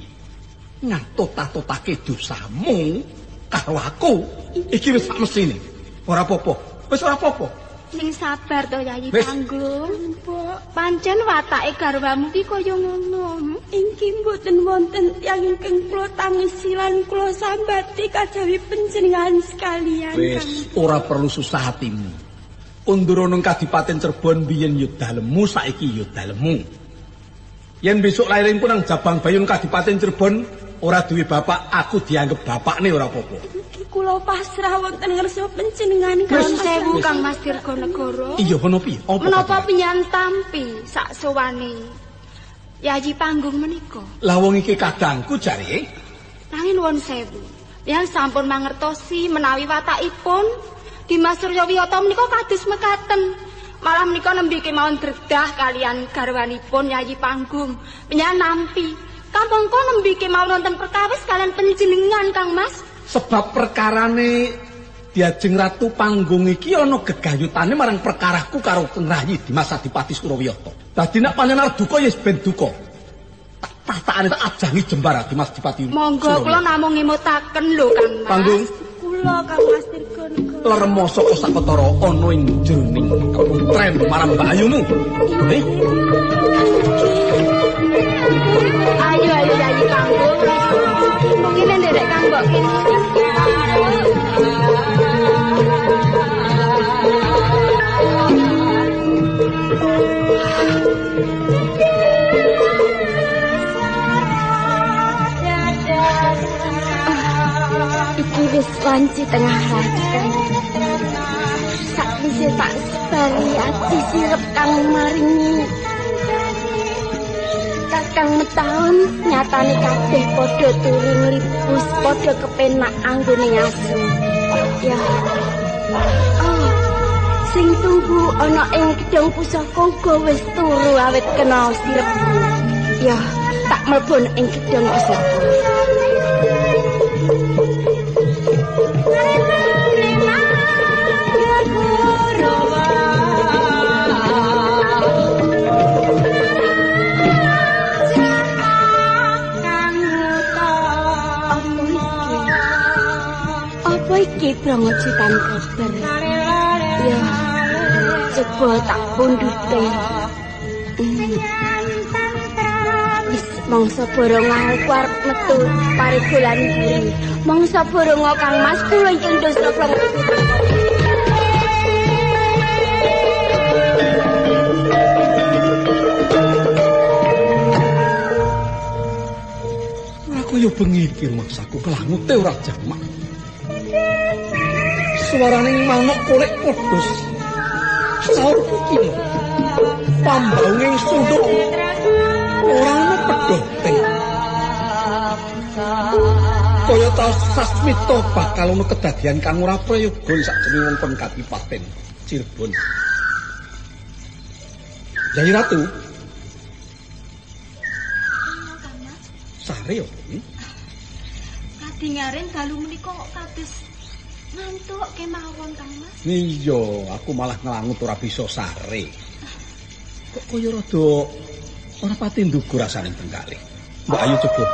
Speaker 2: Ngatut-atutake dosamu karo aku. Iki wis sak mesine. Ora apa-apa. Wis ora apa-apa.
Speaker 4: Ning sabar to Yayi Panggung. Mbok, pancen watake garwamu ki kaya ngono.
Speaker 5: Inggih mboten wonten tiyang ingkang kula tangisi lan kula sambati kajawi panjenengan sekalian.
Speaker 2: Wis ora perlu susah hatimu. Undura nang Kadipaten Cirebon biyen yo dalemu, saiki yo dalemu. Yen besok lairing pun nang Jabang Bayun Kadipaten Cirebon ora duwe bapak, aku dianggep bapakne ora apa-apa.
Speaker 5: Kula pasrah wonten ngarsa panjenengan.
Speaker 4: Nuwun sewu Kang Mas Dirgonegoro.
Speaker 2: Iya menapa piye?
Speaker 4: Menapa pinyan tampi sak sowane Yayi Panggung menika?
Speaker 2: Lah wong iki kadangku jare.
Speaker 4: Nanging nuwun sewu. Yang sampun mangertosi menawi watakipun Dimas Suryawiyata menika kados mekaten. Malah menika nembe kemawon gredah kalian garwanipun Yayi Panggung. Pinyan nampi. Kampungko nembe kemawon wonten perkawis kalian panjenengan Kang Mas.
Speaker 2: Sebab perkarane Diajeng Ratu Panggung iki ana gegayutane marang perkarahku karo Kang Rayi Dimas Adipati Surawiyata. Dadi nek pancen arep duka ya ben duka. Tak tatakane tak ajangi jembar Dimas Adipati.
Speaker 4: Monggo kula namung ngemutaken lho Kang Mas.
Speaker 2: Panggung
Speaker 5: kula Kang Mas Dirgonegoro.
Speaker 2: Leremo saka saketara ana ing jroning keputren marang Mbak Ayumu.
Speaker 4: Ayo ayo Yayi Panggung. Mungkin nderek Kang Mbok kene.
Speaker 5: Iki wis wanci tengah ratan. Sakwise tak sebari aji sirep kang maringi. Kakang metaun nyatane kabeh padha turu nglipus padha kepenak anggone ngasu. Ya. Oh, sing tunggu ana ing gedhong pusaka uga wis turu awit kena sirepku. Ya, tak mlebu ing gedhong pusaka. Iki brongojutan kober. Ya, coba tak pundhute. Wis mangsa borong aku arep metu parigolan buri. Mangsa borong Kang Mas kula ingkang dosa brongojutan.
Speaker 2: Ora kaya bengi iki rumangsaku kelangute ora jamak. Suarane manuk kolek kodhos. Saur iki pambaunge sunduk ora ana pedhote. Kaya ta sasmita bakal ana kedadian kang ora prayoga sakjroning wonten Kadipaten Cirebon. Yayi Ratu. Sare yo.
Speaker 4: Kadingaren dalu menika kok kados ngantuk kemawon Kang Mas.
Speaker 2: Iya, aku malah nglangut ora bisa sare. Kok kaya rada ora pati nduga rasane tengkale. Mbak Ayu coba.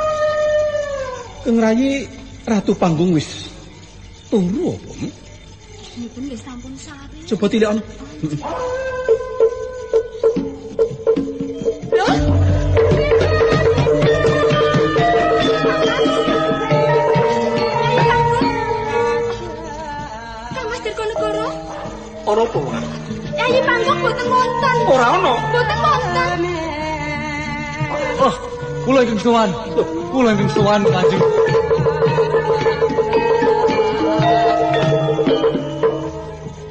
Speaker 2: Kang Rayi Ratu Panggung wis turu apa?
Speaker 4: Nipun wis sampun sare.
Speaker 2: Coba tilikono.
Speaker 4: Loh.
Speaker 2: Ora apa wae.
Speaker 4: Yayi Panggung boten wonten.
Speaker 2: Ora ana.
Speaker 4: Boten wonten.
Speaker 6: Oh, kula ingkang sowan. Kula ingkang sowan Kanjeng.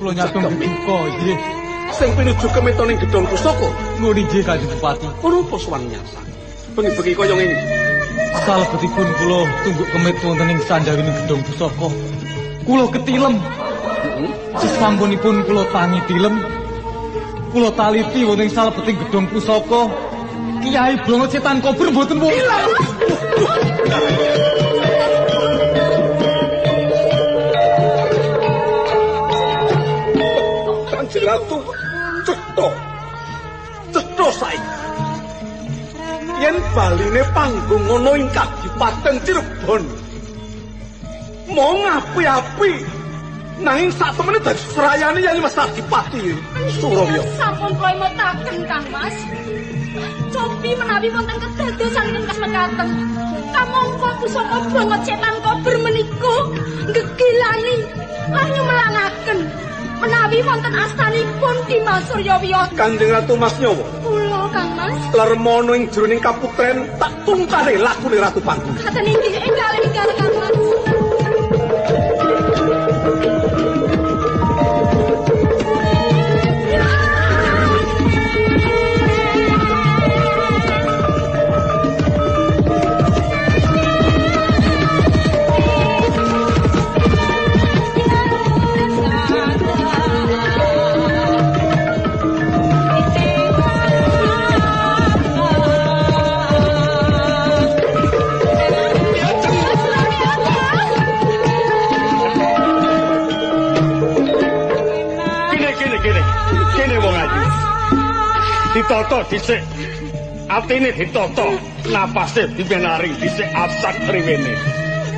Speaker 6: Kula nyatung duka nggih.
Speaker 2: Sing pinuju kemeto ning gedhong pusaka.
Speaker 6: Ngono nggih Kanjeng Bupati.
Speaker 2: Ora apa sowan nyasar. Bengi-bengi kaya ngene.
Speaker 6: Salebetipun kula tungguk kemit wonten ing sandhawining gedhong pusaka. Kula ketilem. Sesampunipun kula tangi tilem, kula taliti wonten ing salebeting gedhong pusaka. Kyai Blongot Setan Kober mboten wonten.
Speaker 2: Kanjeng Ratu cetha. Cetha saiki. Yen Baline panggung ana ing Kadipaten Cirebon. Mong api-api nanging sak temene dadi srayane Yayi Mas Adipati Surabaya.
Speaker 4: Sampun kula emutaken Kang Mas. Cobi menawi wonten kedadosan ingkang mekaten. Kamangka pusaka Brongot Setan Kober menika gegilani lan nyumelangaken menawi wonten astanipun Dimas Suryawiyata.
Speaker 2: Kanjeng Ratu Mas Nyawa.
Speaker 4: Kula Kang Mas.
Speaker 2: Lermono ing jroning kaputren tak tungkane lakune Ratu Panggung.
Speaker 4: Katen inggih enggal enggal Kang Mas.
Speaker 7: Ditata dhisik. Atine ditata, napase dipenaring dhisik asat riwene.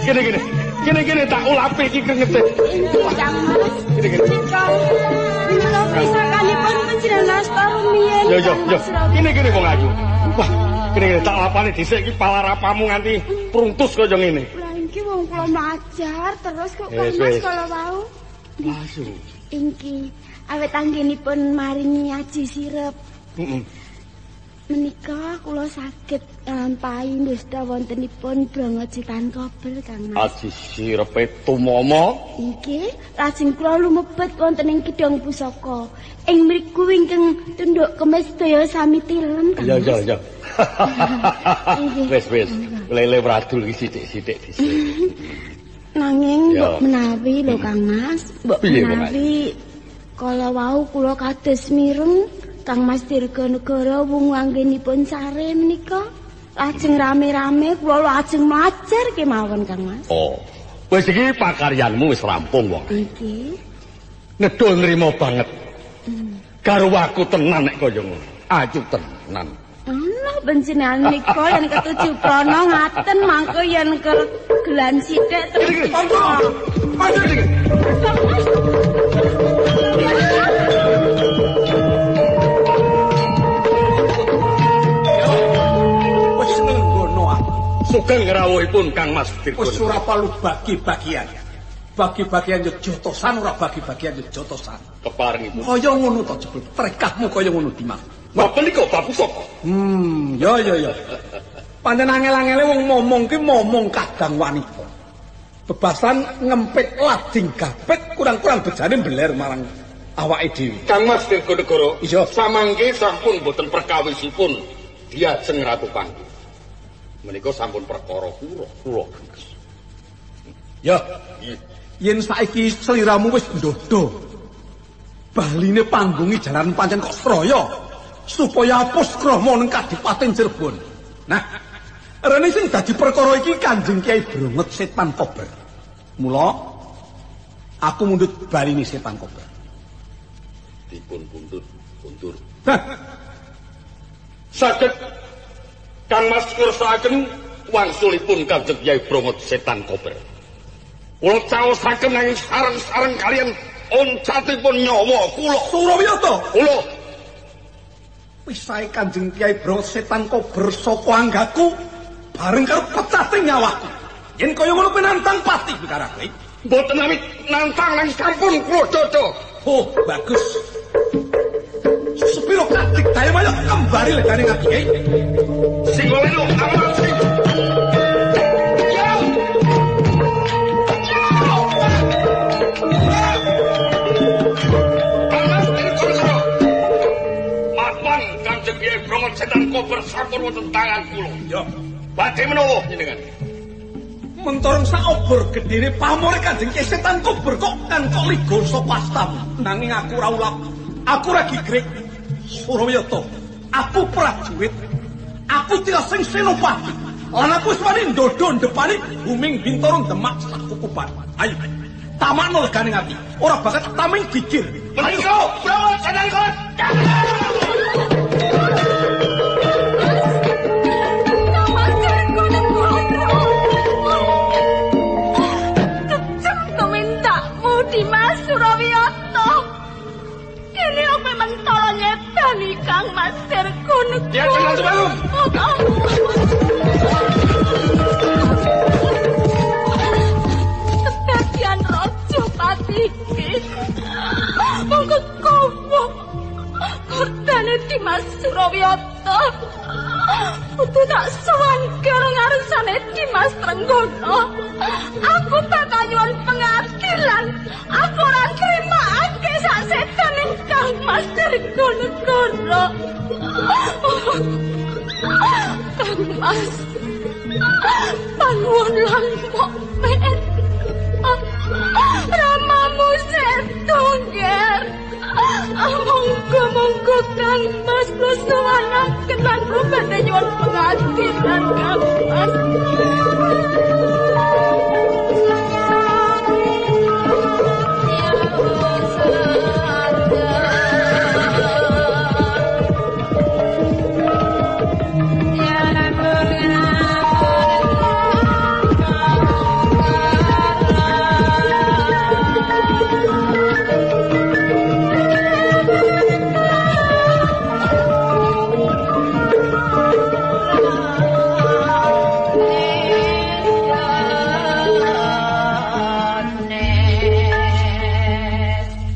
Speaker 7: Kene kene. Kene kene tak ulapi iki kengete.
Speaker 4: Kang Mas.
Speaker 7: Kene kene.
Speaker 4: Menika pisakanipun panjenengan asta rumiyin.
Speaker 7: Yo yo yo. Kene kene wong ayu. Wah, kene kene tak lapane dhisik iki palarapamu nganti pruntus kaya ngene.
Speaker 4: Lah iki wong kula mlajar terus kok Kang Mas kala wau.
Speaker 7: Asu.
Speaker 4: Inggih, awet anggenipun maringi aji sirep. Menika kula saged nglampahi ndesta wontenipun Brongot Setan Kober Kang Mas.
Speaker 7: Aji sirepe tumama.
Speaker 4: Inggih, lajeng kula lumebet wonten ing gedhong pusaka. Ing mriku ingkang tunduk kemis sedaya sami tilem Kang Mas.
Speaker 7: Ya ya ya. Wis wis, lele wradul iki sithik-sithik dhisik.
Speaker 4: Nanging mbok menawi lho Kang Mas, mbok menawi kala wau kula kados mireng Kang Mas Dirganegara wungu anggenipun sare menika lajeng rame-rame kula lajeng mlajar kemawon Kang Mas.
Speaker 7: Oh. Wis iki pakaryanmu wis rampung wong.
Speaker 4: Nggih.
Speaker 7: Nedul nrimo banget. Garwaku tenan nek kaya ngono. Ayu tenan.
Speaker 4: Ana panjenengan nika yen ketujuh prana ngaten mangke yen kegelan sithik terus.
Speaker 7: Maju iki. Sugeng rawuhipun Kang Mas Dirgono.
Speaker 2: Wis ora perlu bagi-bagian. Bagi-bagian yo jotosan ora bagi-bagian yo jotosan.
Speaker 7: Keparengipun.
Speaker 2: Kaya ngono to jebul trekahmu kaya ngono Dimas.
Speaker 7: Napa nika bab pusaka?
Speaker 2: Ya ya ya. Pancen angel-angele wong momong ki momong kadang wanita. Bebasan ngempit lading gapit kurang-kurang bejane mbeler marang awake dhewe.
Speaker 7: Kang Mas Dirgonegoro,
Speaker 2: iya
Speaker 7: samangke sampun boten perkawisipun diajeng Ratu Panggung. Menika sampun perkara kula, kula.
Speaker 2: Ya. Yen saiki sliramu wis ndodho. Baline panggungi jalan pancen kok sraya supaya apus krama ning Kadipaten Cirebon. Nah, rene sing dadi perkara iki Kanjeng Kyai Brongot Setan Kober. Mula aku mundhut baline Setan Kober.
Speaker 7: Dipun pundhut kundur.
Speaker 2: Hah.
Speaker 7: Saged Kang Mas kersakaken wangsulipun Kanjeng Kyai Brongot Setan Kober. Kula caosaken nanging sareng-sareng kalian oncatipun nyawa kula.
Speaker 2: Surawiyata.
Speaker 7: Kula
Speaker 2: pisahe Kanjeng Kyai Brongot Setan Kober saka anggaku bareng karo pecate nyawaku. Yen kaya ngono penantang pati karo aku.
Speaker 7: Mboten amit nantang nanging sampun kula dodo.
Speaker 2: Oh, bagus. Sepiro kadik daya mayo kembali legane ngati kiai.
Speaker 7: Sing oleh amal sing. Mapan Kanjeng Kyai Brongot Setan Kober sampun wonten tangan kula.
Speaker 2: Ya,
Speaker 7: badhe menawa jenengan.
Speaker 2: Mentorong sak obor gedene pamore Kanjeng Kyai Setan Kober kok kan kok ligo saka astamu. Nanging aku ora ulap. Aku ora gigrik. Surawiyata, aku prajurit. Aku tilas sing senopati. Lan aku wis wani ndodho ndepani Buming Bintoro Demak sakukupan. Ayo. Tamakno legane ati. Ora bakal taming gigir.
Speaker 7: Menika Brongot Setan Kober.
Speaker 4: Surawiyata. Kene opo mentala nyedani Kang Mas Tirgonegoro.
Speaker 7: Ya langsung.
Speaker 4: Sebagian raja pati iki mung kekowo kordane Dimas Surawiyata. Kudu tak sowan karo ngarsane Dimas Trenggono. Aku bakal nyuwun pengadilan. Aku ora nrimake sak sedane Kang Mas Tirgonegoro. Kang Mas, panuwun lan mokmen. Ramamu sedo, Nger. Monggo-monggo Kang Mas kula sowanaken lan kula badhe nyuwun pengadilan Kang Mas.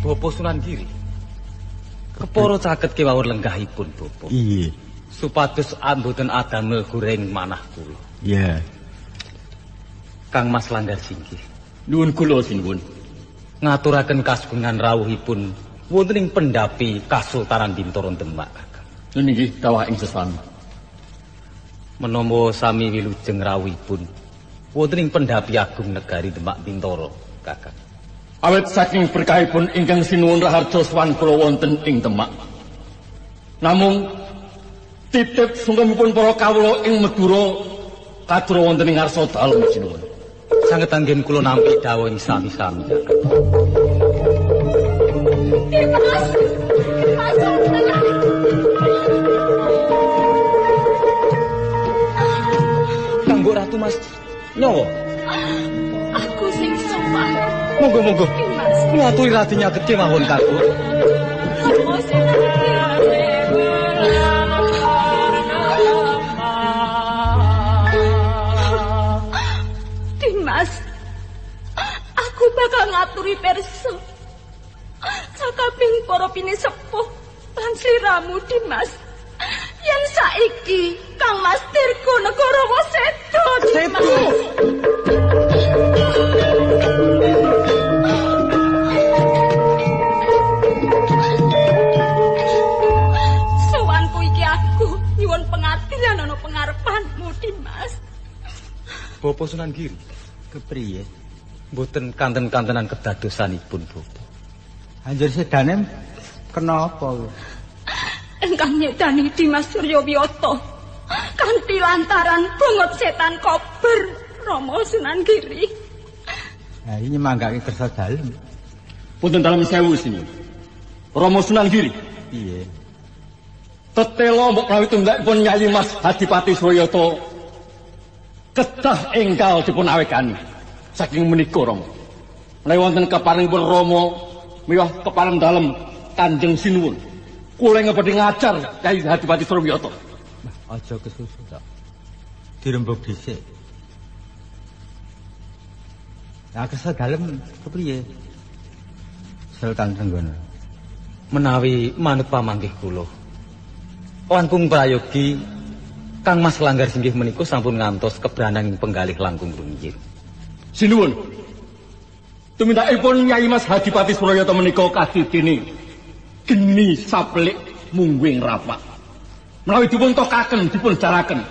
Speaker 6: Bapak Sunan Giri. Kepara caket kewawur lenggahipun Bapak.
Speaker 1: Iya.
Speaker 6: Supados amboten adamel goreng manah kula.
Speaker 1: Iya.
Speaker 6: Kang Mas Langgar Singgih.
Speaker 7: Nuwun kula sinuwun.
Speaker 6: Ngaturaken kasugengan rawuhipun wonten ing pendhapi Kasultanan Bintara Demak, Kakang.
Speaker 7: Nggih, dawah ing sesami.
Speaker 6: Menapa sami wilujeng rawuhipun wonten ing pendhapi agung negari Demak Bintara, Kakang.
Speaker 7: Awit saking berkahipun ingkang sinuwun raharja sowan kula wonten ing Demak. Namung titip sungkemipun para kawula ing Madura katura wonten ing ngarsa dalem sinuwun.
Speaker 6: Sanget anggen kula nampi dawuh ing sami-sami.
Speaker 4: Dimas, Dimas,
Speaker 6: Kanggo Ratu Mas Nyawa.
Speaker 4: Aku sing sowan.
Speaker 6: Monggo-monggo. Kula aturi radi nyaket kemawon kakung.
Speaker 4: Dimas, aku bakal ngaturi pirsa sakabeng para pinisepuh lan sliramu, Dimas. Yen saiki Kang Mas Tirgonegoro wis sedo, Dimas. Sowanku iki aku nyuwun pengadilan ana pengarepanmu, Dimas.
Speaker 6: Bapak Sunan Giri,
Speaker 1: kepriye?
Speaker 6: Mboten kanten-kantenan kedadosanipun, Bapak.
Speaker 1: Anjir sedane kenapa?
Speaker 4: Engkang nyedani Dimas Suryawiyata kanthi lantaran banget setan kober Rama Sunan Giri.
Speaker 1: Nah, ini manggake kersa dalem.
Speaker 7: Punten dalem sewu sinuwun. Rama Sunan Giri.
Speaker 1: Piye?
Speaker 7: Tetela mbok menawi tundakipun Nyai Mas Adipati Suryata kedah enggal dipun awekani. Saking menika Rama. Menawi wonten keparengipun Rama miwah kepareng dalem Kanjeng Sinuwun. Kula badhe ngajar Kyai Adipati Suryata.
Speaker 1: Aja kesusu ta. Dirembug dhisik. Lah kersa dalem kepriye? Sultan Trenggono.
Speaker 6: Menawi manut pamanggih kula. Langkung prayogi Kang Mas Langgar Singgih menika sampun ngantos kebranan ing penggalih langkung rumiyin.
Speaker 7: Sinuwun. Tumindakipun Nyai Mas Adipati Suryata menika kadidene geni saplik mungguing rapak. Menawi dipun tokaken dipun jaraken.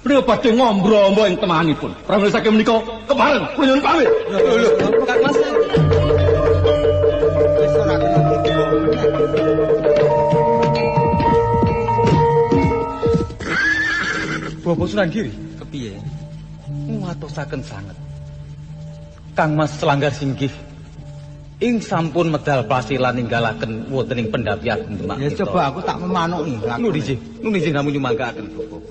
Speaker 7: Menika badhe ngombro-ombo ing temahanipun. Pramila saking menika kepareng kula nyuwun pamit.
Speaker 6: Lho lho, Kang Mas.
Speaker 1: Wis ora kena
Speaker 6: Bapak Sunan Giri,
Speaker 1: kepiye?
Speaker 6: Nguwatosaken sanget. Kang Mas Langgar Singgih ing sampun medal plasilan ninggalaken wonten ing pendhapi agung Demak.
Speaker 1: Ya coba aku tak memanuki.
Speaker 6: Nuh nggih, nuh nggih namung nyumanggaaken Bapak.